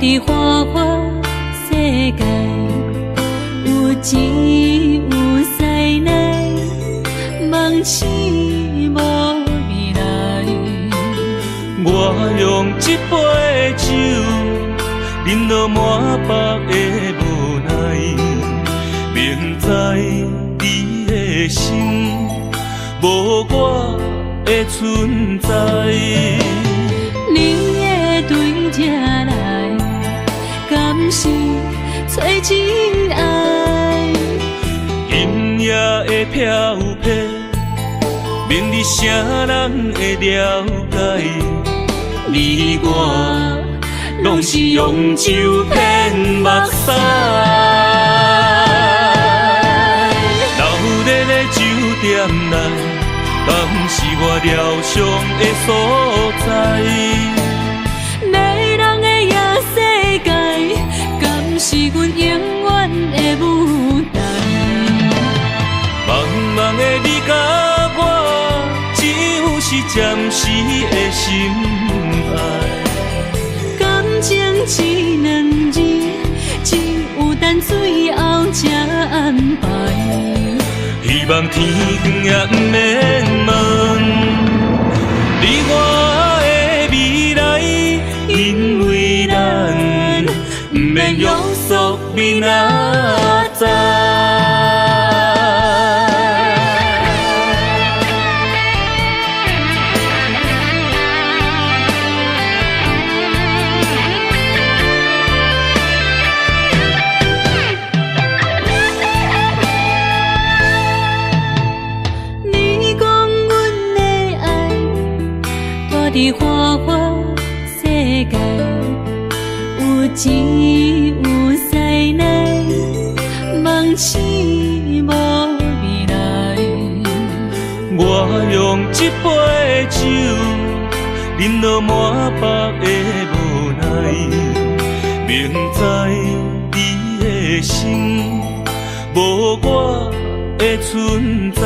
佇花花世界，有錢有勢內，夢醒無未來。我用這杯酒，飲到滿腹的無奈，明知你的心無我的存在。你會對這來，敢是揣真愛？今夜的飄泊，免你啥人會了解？你我攏是用酒騙目屎。留咧咧酒店內，敢是我療傷的所在？迷人的夜世界，敢是阮永遠的舞台？茫茫的你佮我，只有是暫時的心愛。感情這兩字，只有等最後才安排。希望天光也毋免問你我的未來，因為咱毋免約束明仔載。你講阮的愛，蹛佇花花世界，有錢有勢內，夢醒無未來。我用這杯酒，飲到滿腹的無奈，明知你的心無我的存在。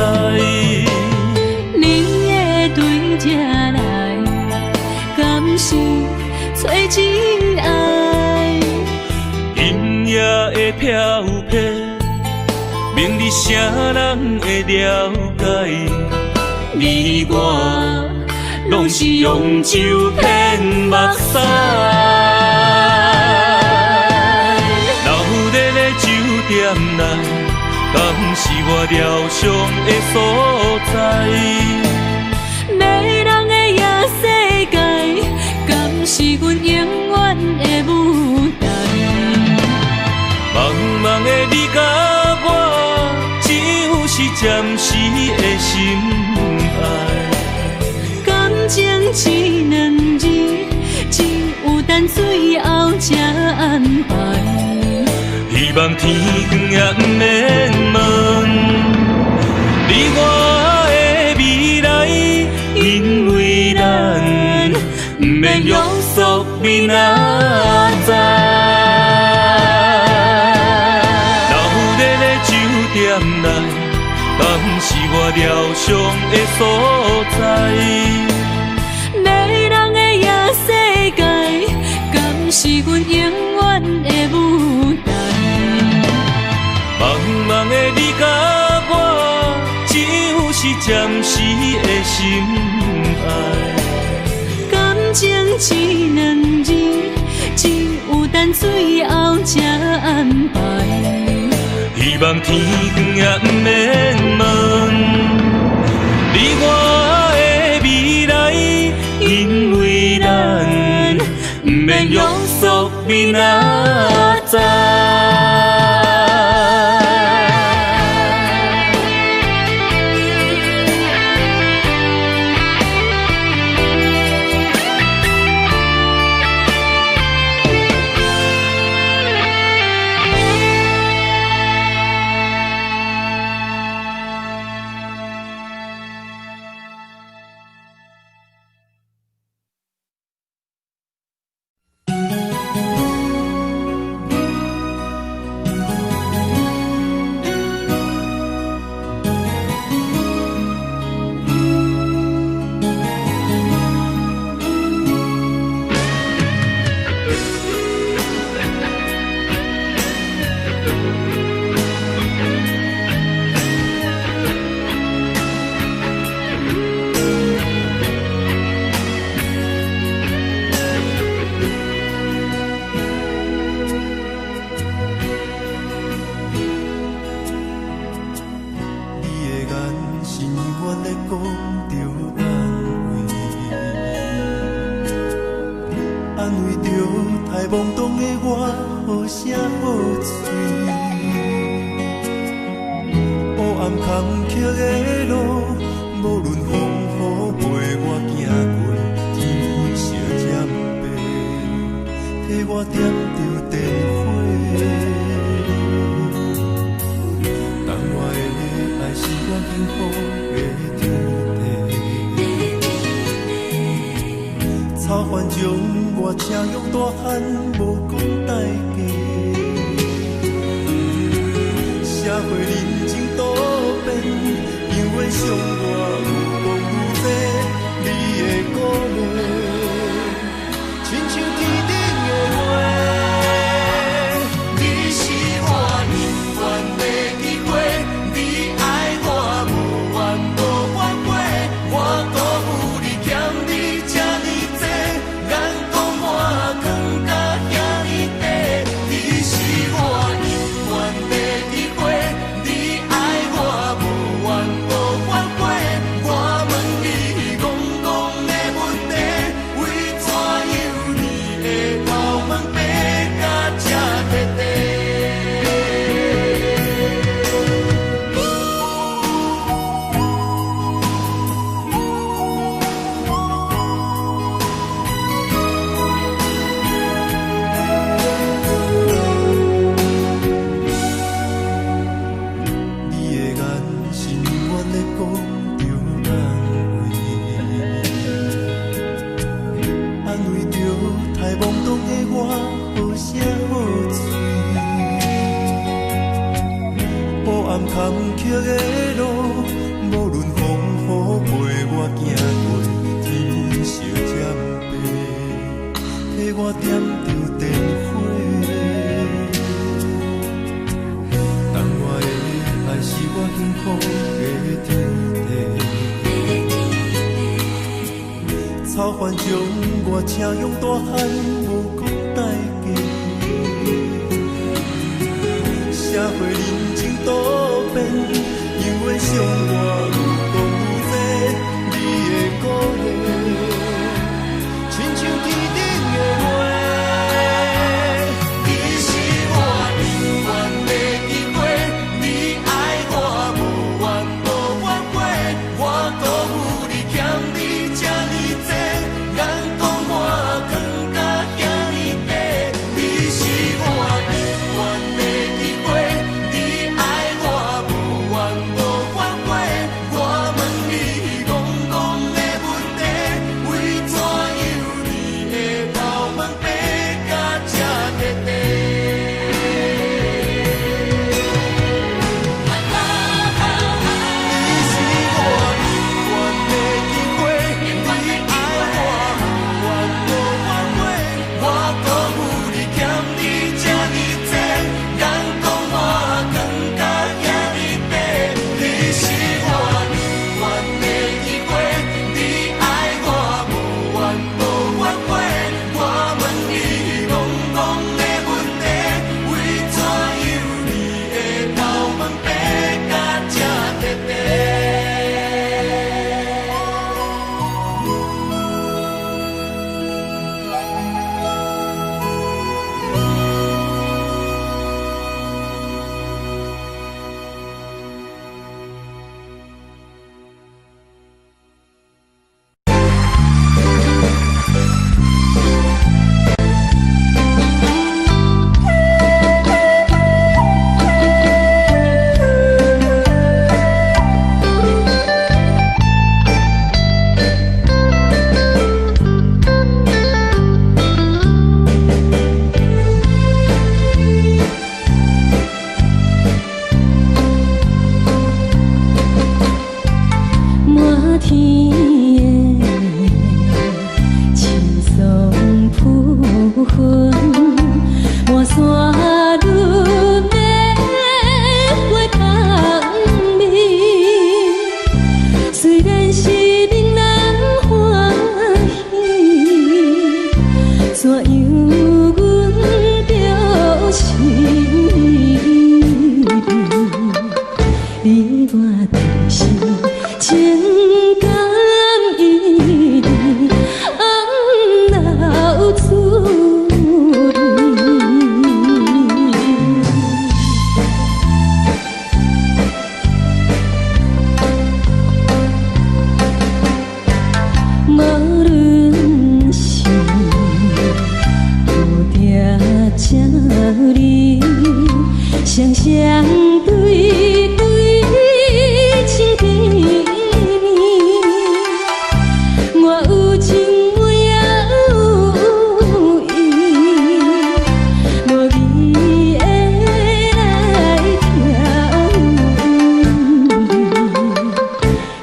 你會對這來，敢是揣真愛？今夜的飄泊，免你啥人會了解？你我攏是用酒騙目屎。留咧咧酒店內，敢是我療傷的所在？迷人的夜世界，敢是阮永遠的舞台？茫茫的你佮我，只有是暫時的心愛。感情這兩字，只有等最後才安排。希望天光也毋免問你我的未來，因為咱毋免約束明仔載。留咧咧酒店內，敢是我療傷的所在？迷人的夜世界，敢是阮永遠的舞台？茫茫的你佮我，只有是暫時的心愛。感情這兩字，只有等最後才安排。希望天光也毋免問你我的未來，因為咱毋免約束明仔載。懵懂的我好聲好喙。黑暗坎坷的路，無論風雨陪我行過，天昏小針白，替我點著電火。當我的愛是我幸福的天地，草原將我車用大漢，無講代價。社會人情多變，永遠傷我愈講愈濟，你的鼓勵，親像天頂的月。你是我永遠的機會，你愛我無怨無反悔，我辜負你欠你這呢濟，眼光我藏甲遐呢短。你是我永遠的機會，你愛我無怨無反悔，我問你戇戇的問題，為怎樣你會頭毛白甲這徹底？你的眼神永遠咧講著安慰，安慰著太懵懂的我好聲好喙。黑暗坎坷的路，無論風雨陪我行過，天昏小針白，替我點著電火。當我的愛是我幸福的天地，草原將我車用大漢，無講代價。社會人情多變，永遠傷我愈講愈濟，你的鼓勵，親像天頂的月。你是我永遠的機會，你愛我無怨無反悔，我辜負你欠你這呢濟，眼光我藏甲遐呢短。你是我永遠的機會，你愛我無怨無反悔，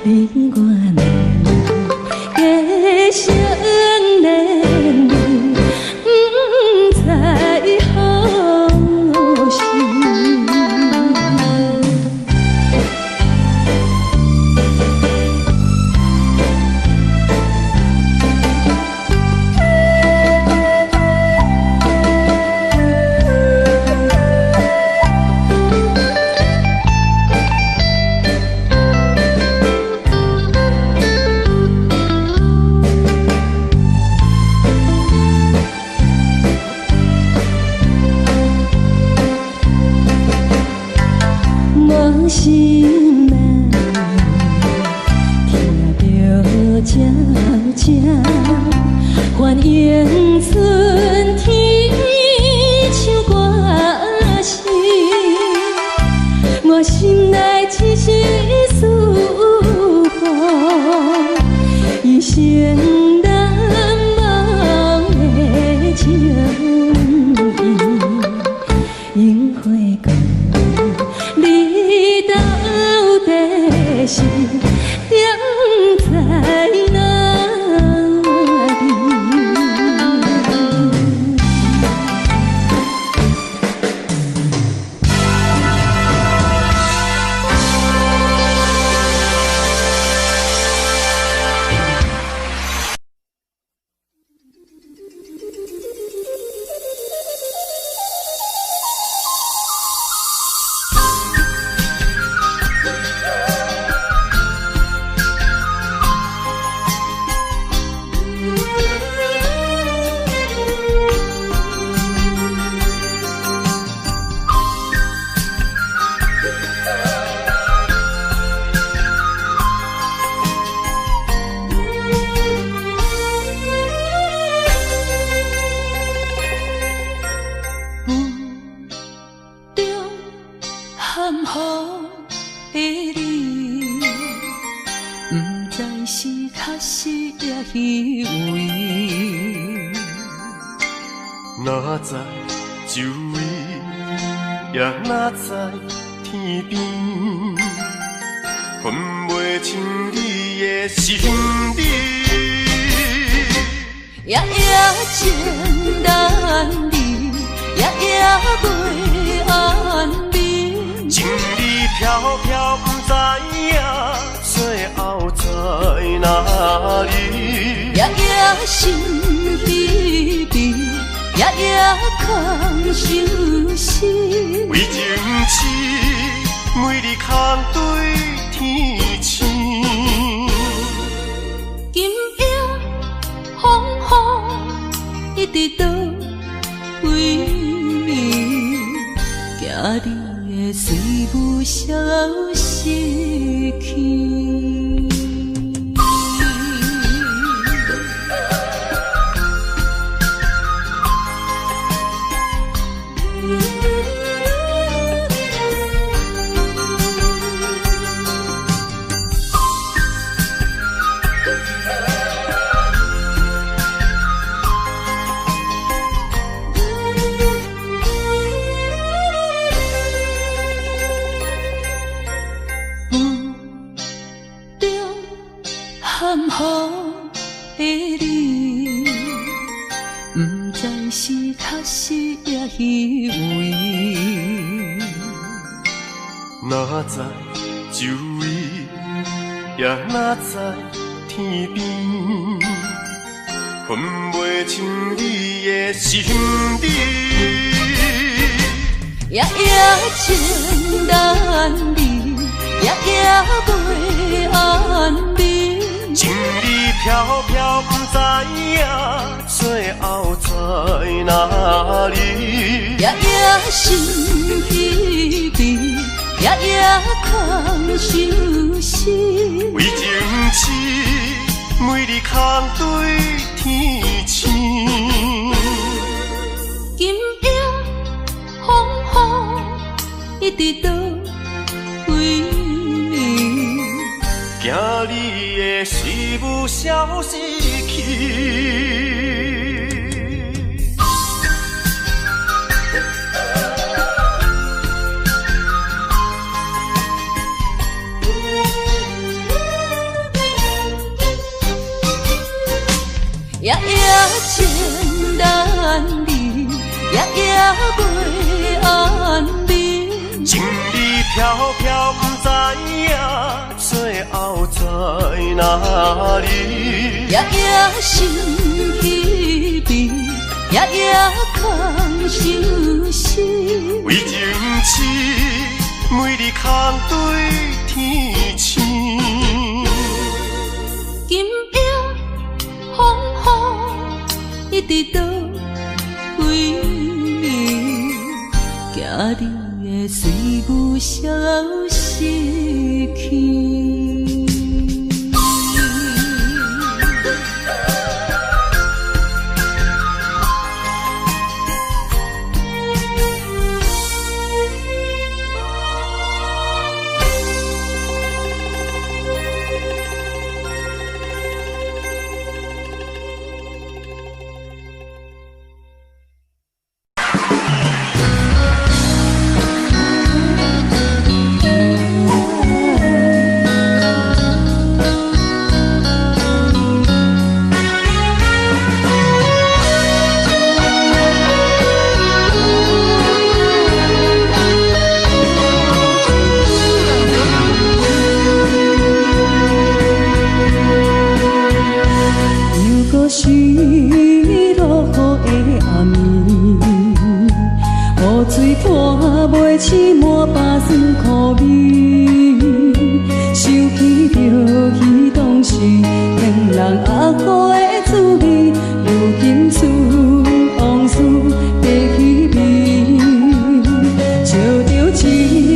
你我兩個相連，毋知何時。我心內聽著鳥聲，歡迎春天唱歌聲。我心內一絲思慕，一生難忘的情意，櫻花季。你到底是踮在哪裡？霧中含糊的你，毋知是確實抑虛偽。哪知周圍，也哪知天邊，分袂清你的心理。夜夜情難離，夜夜袂安眠。情理飄飄，毋知影最後在哪裡。夜夜心疲疲，夜夜空相思。為情痴，每日空對天星。今夜風雨一直倒位，驚你的水霧消失去。霧中含糊的你，毋知是確實抑虛偽。哪知周圍，也哪知天邊，分袂清你的心理。夜夜情難離，夜夜袂安眠。情理飄飄，毋知影最後在哪裡。夜夜心疲疲，夜夜空相思。為情痴，每日空對天星。今夜風雨一直倒位，驚你的思霧消失去。情難離，夜夜袂安眠。情理飄飄毋知影，最後在哪裡？夜夜心稀微，夜夜空相思。為情痴，每日空對天星。今夜風雨一直落幾暝，驚你會隨霧消失去。又閣是落雨的暗暝，雨水破袂醒滿腹酸苦味，想起著彼當時予人壓苦的滋味，如今剩往事白彼味，照著一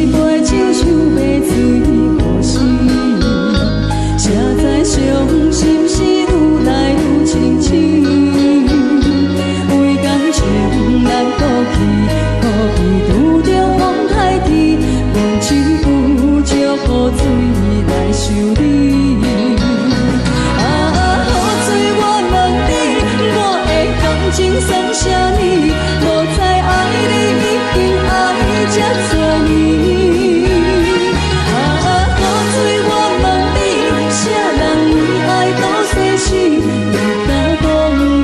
杯酒想欲醉予死，才知傷心事愈來愈清醒。為感情難過去，苦比拄著風颱天，阮只有借雨水來想你。啊，雨水我問你，我的感情算啥物？無知愛你已經愛這多年。啊，雨水我問你，啥人為愛賭生死？你敢講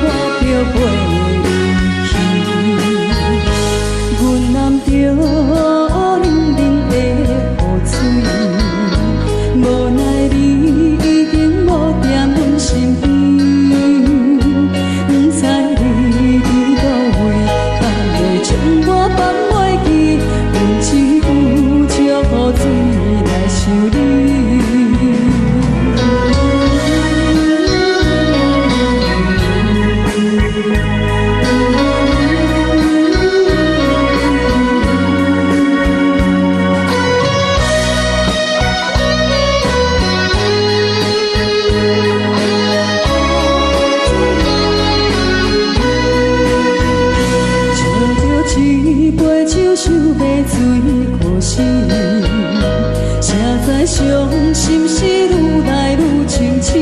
我著陪你去？阮淋著冷冷的雨水，無奈你已經無踮阮身邊，毋知你佇佗位，敢會將我放袂記？阮只有借雨水來想你。照著一杯酒，想欲醉予死，才知傷心事愈來愈清醒。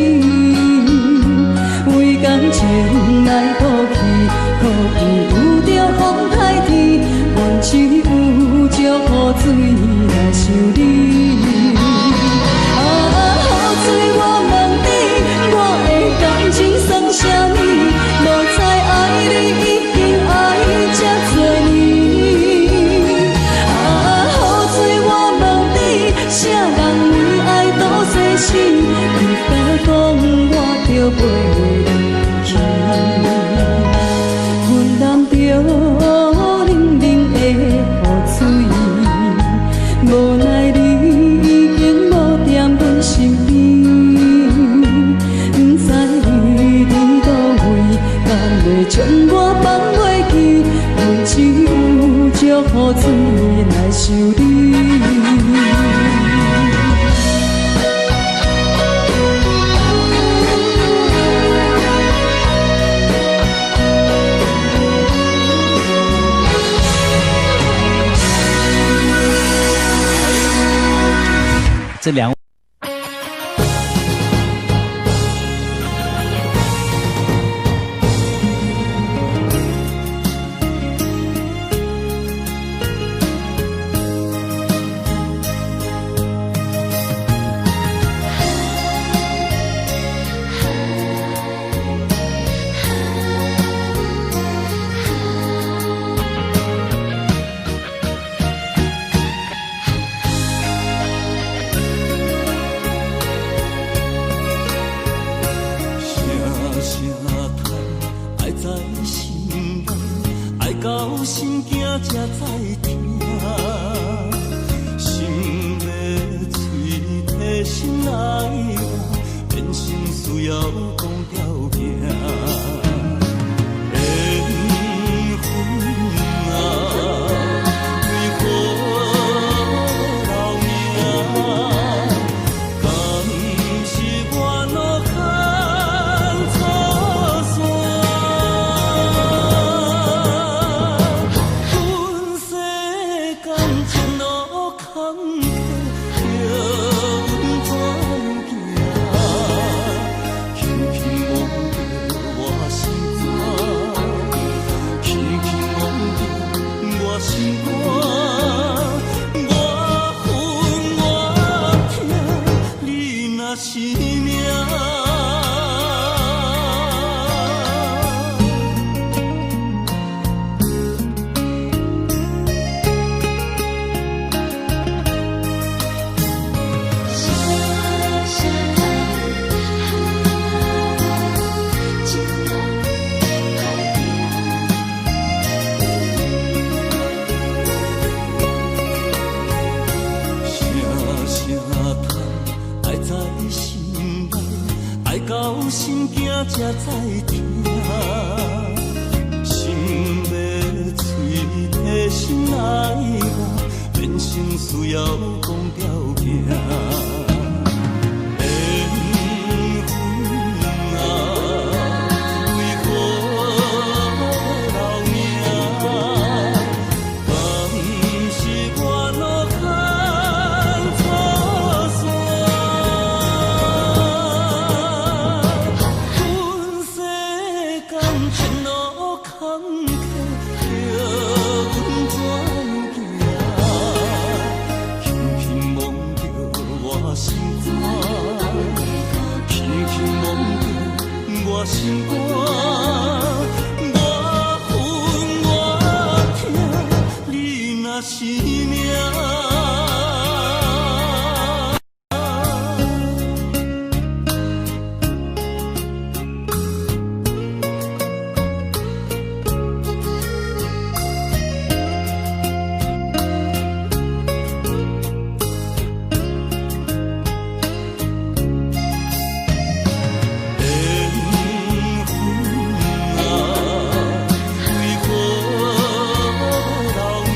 為感情來過去，苦比拄著風颱天，阮只有借雨水來想你。啊，雨水我問你，我的感情算啥物？無知愛你已經愛這多年。啊，雨水我問你，啥人為愛賭生死？你敢講我著陪你去？阮淋著冷冷的雨水，無奈你已經無踮阮身邊，毋知你佇佗位，敢會將我放袂記？阮只有借雨水來想你。這兩。心驚才知疼。心欲喙提心愛我，變成需要講條件。緣分啊，為何留名？敢是我路牽錯線？阮世間情路坎坷，叫阮怎样行？輕輕摸著我心肝，輕輕摸著我心肝，我恨我疼，你若是命。声声叹，情人歹定。声声叹，愛在心內，愛到心驚才知疼。心欲喙提心愛我，變成需要講條件。緣分啊，為何留名？敢是我路牽錯線？阮世間情路坎坷，叫阮怎样行？輕輕摸著我心肝，輕輕摸著我心肝，我恨我疼，你若是命。緣分啊，為何留名？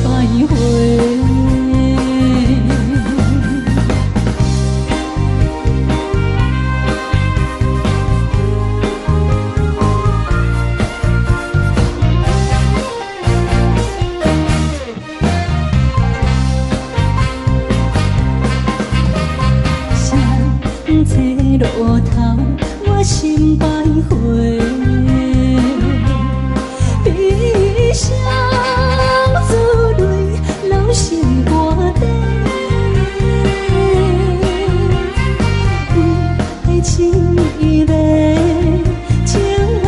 徘徊。谁坐路頭，我心徘徊。悲傷珠淚流心肝底，為愛情暝，情路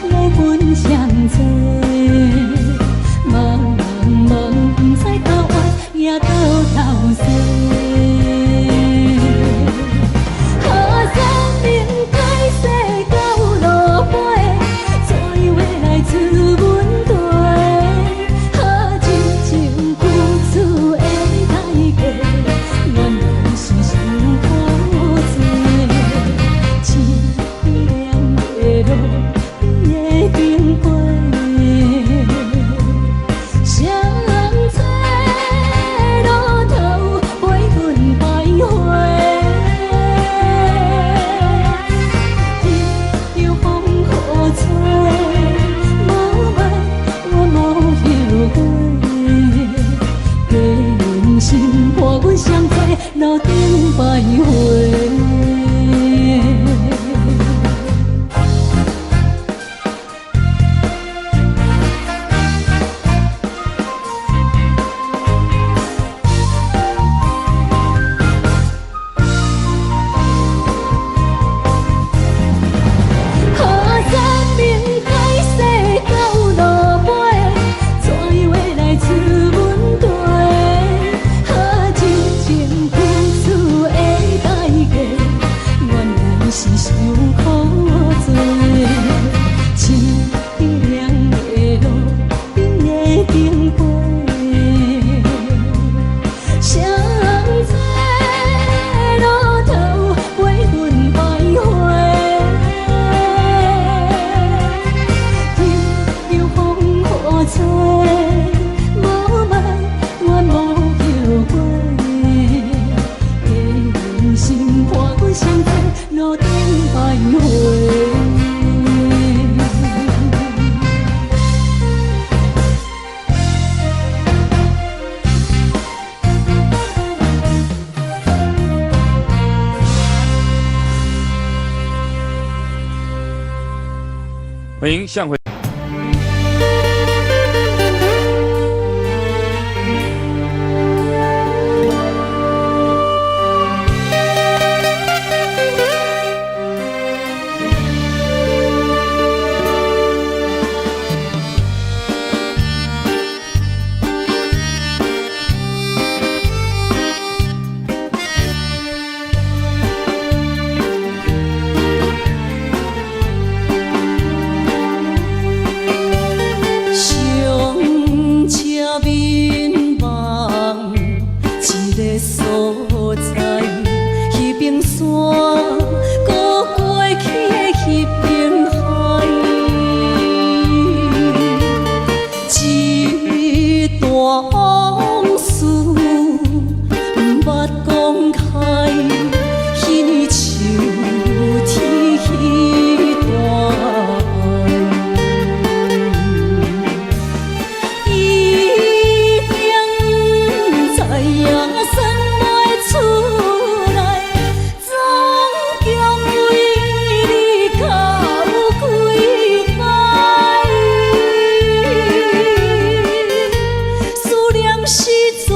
來分相載。茫茫不知頭歪也到頭西。河山面解世到落尾，怎样会來出問題？哈真情付出的代價，原來是傷苦濟。淒涼的路會經過，誰坐路頭陪阮徘徊？任由風雨吹，無愛我無後悔。假人心伴阮相做路頂徘徊。河山面解世到落尾，怎樣會來出問題？哈真情付出的代價，原來是傷苦濟。淒涼的路會經過，誰坐路頭陪阮徘徊？任由風雨吹，無愛我無後悔。假人心伴阮相做路頂徘徊。歡迎向輝。上車眠夢一个所在，彼邊山，閣過去的彼邊海，一段往事毋捌講開，彼年秋天彼段愛。一定知影算袂出來，總共為你哭幾擺，思念是做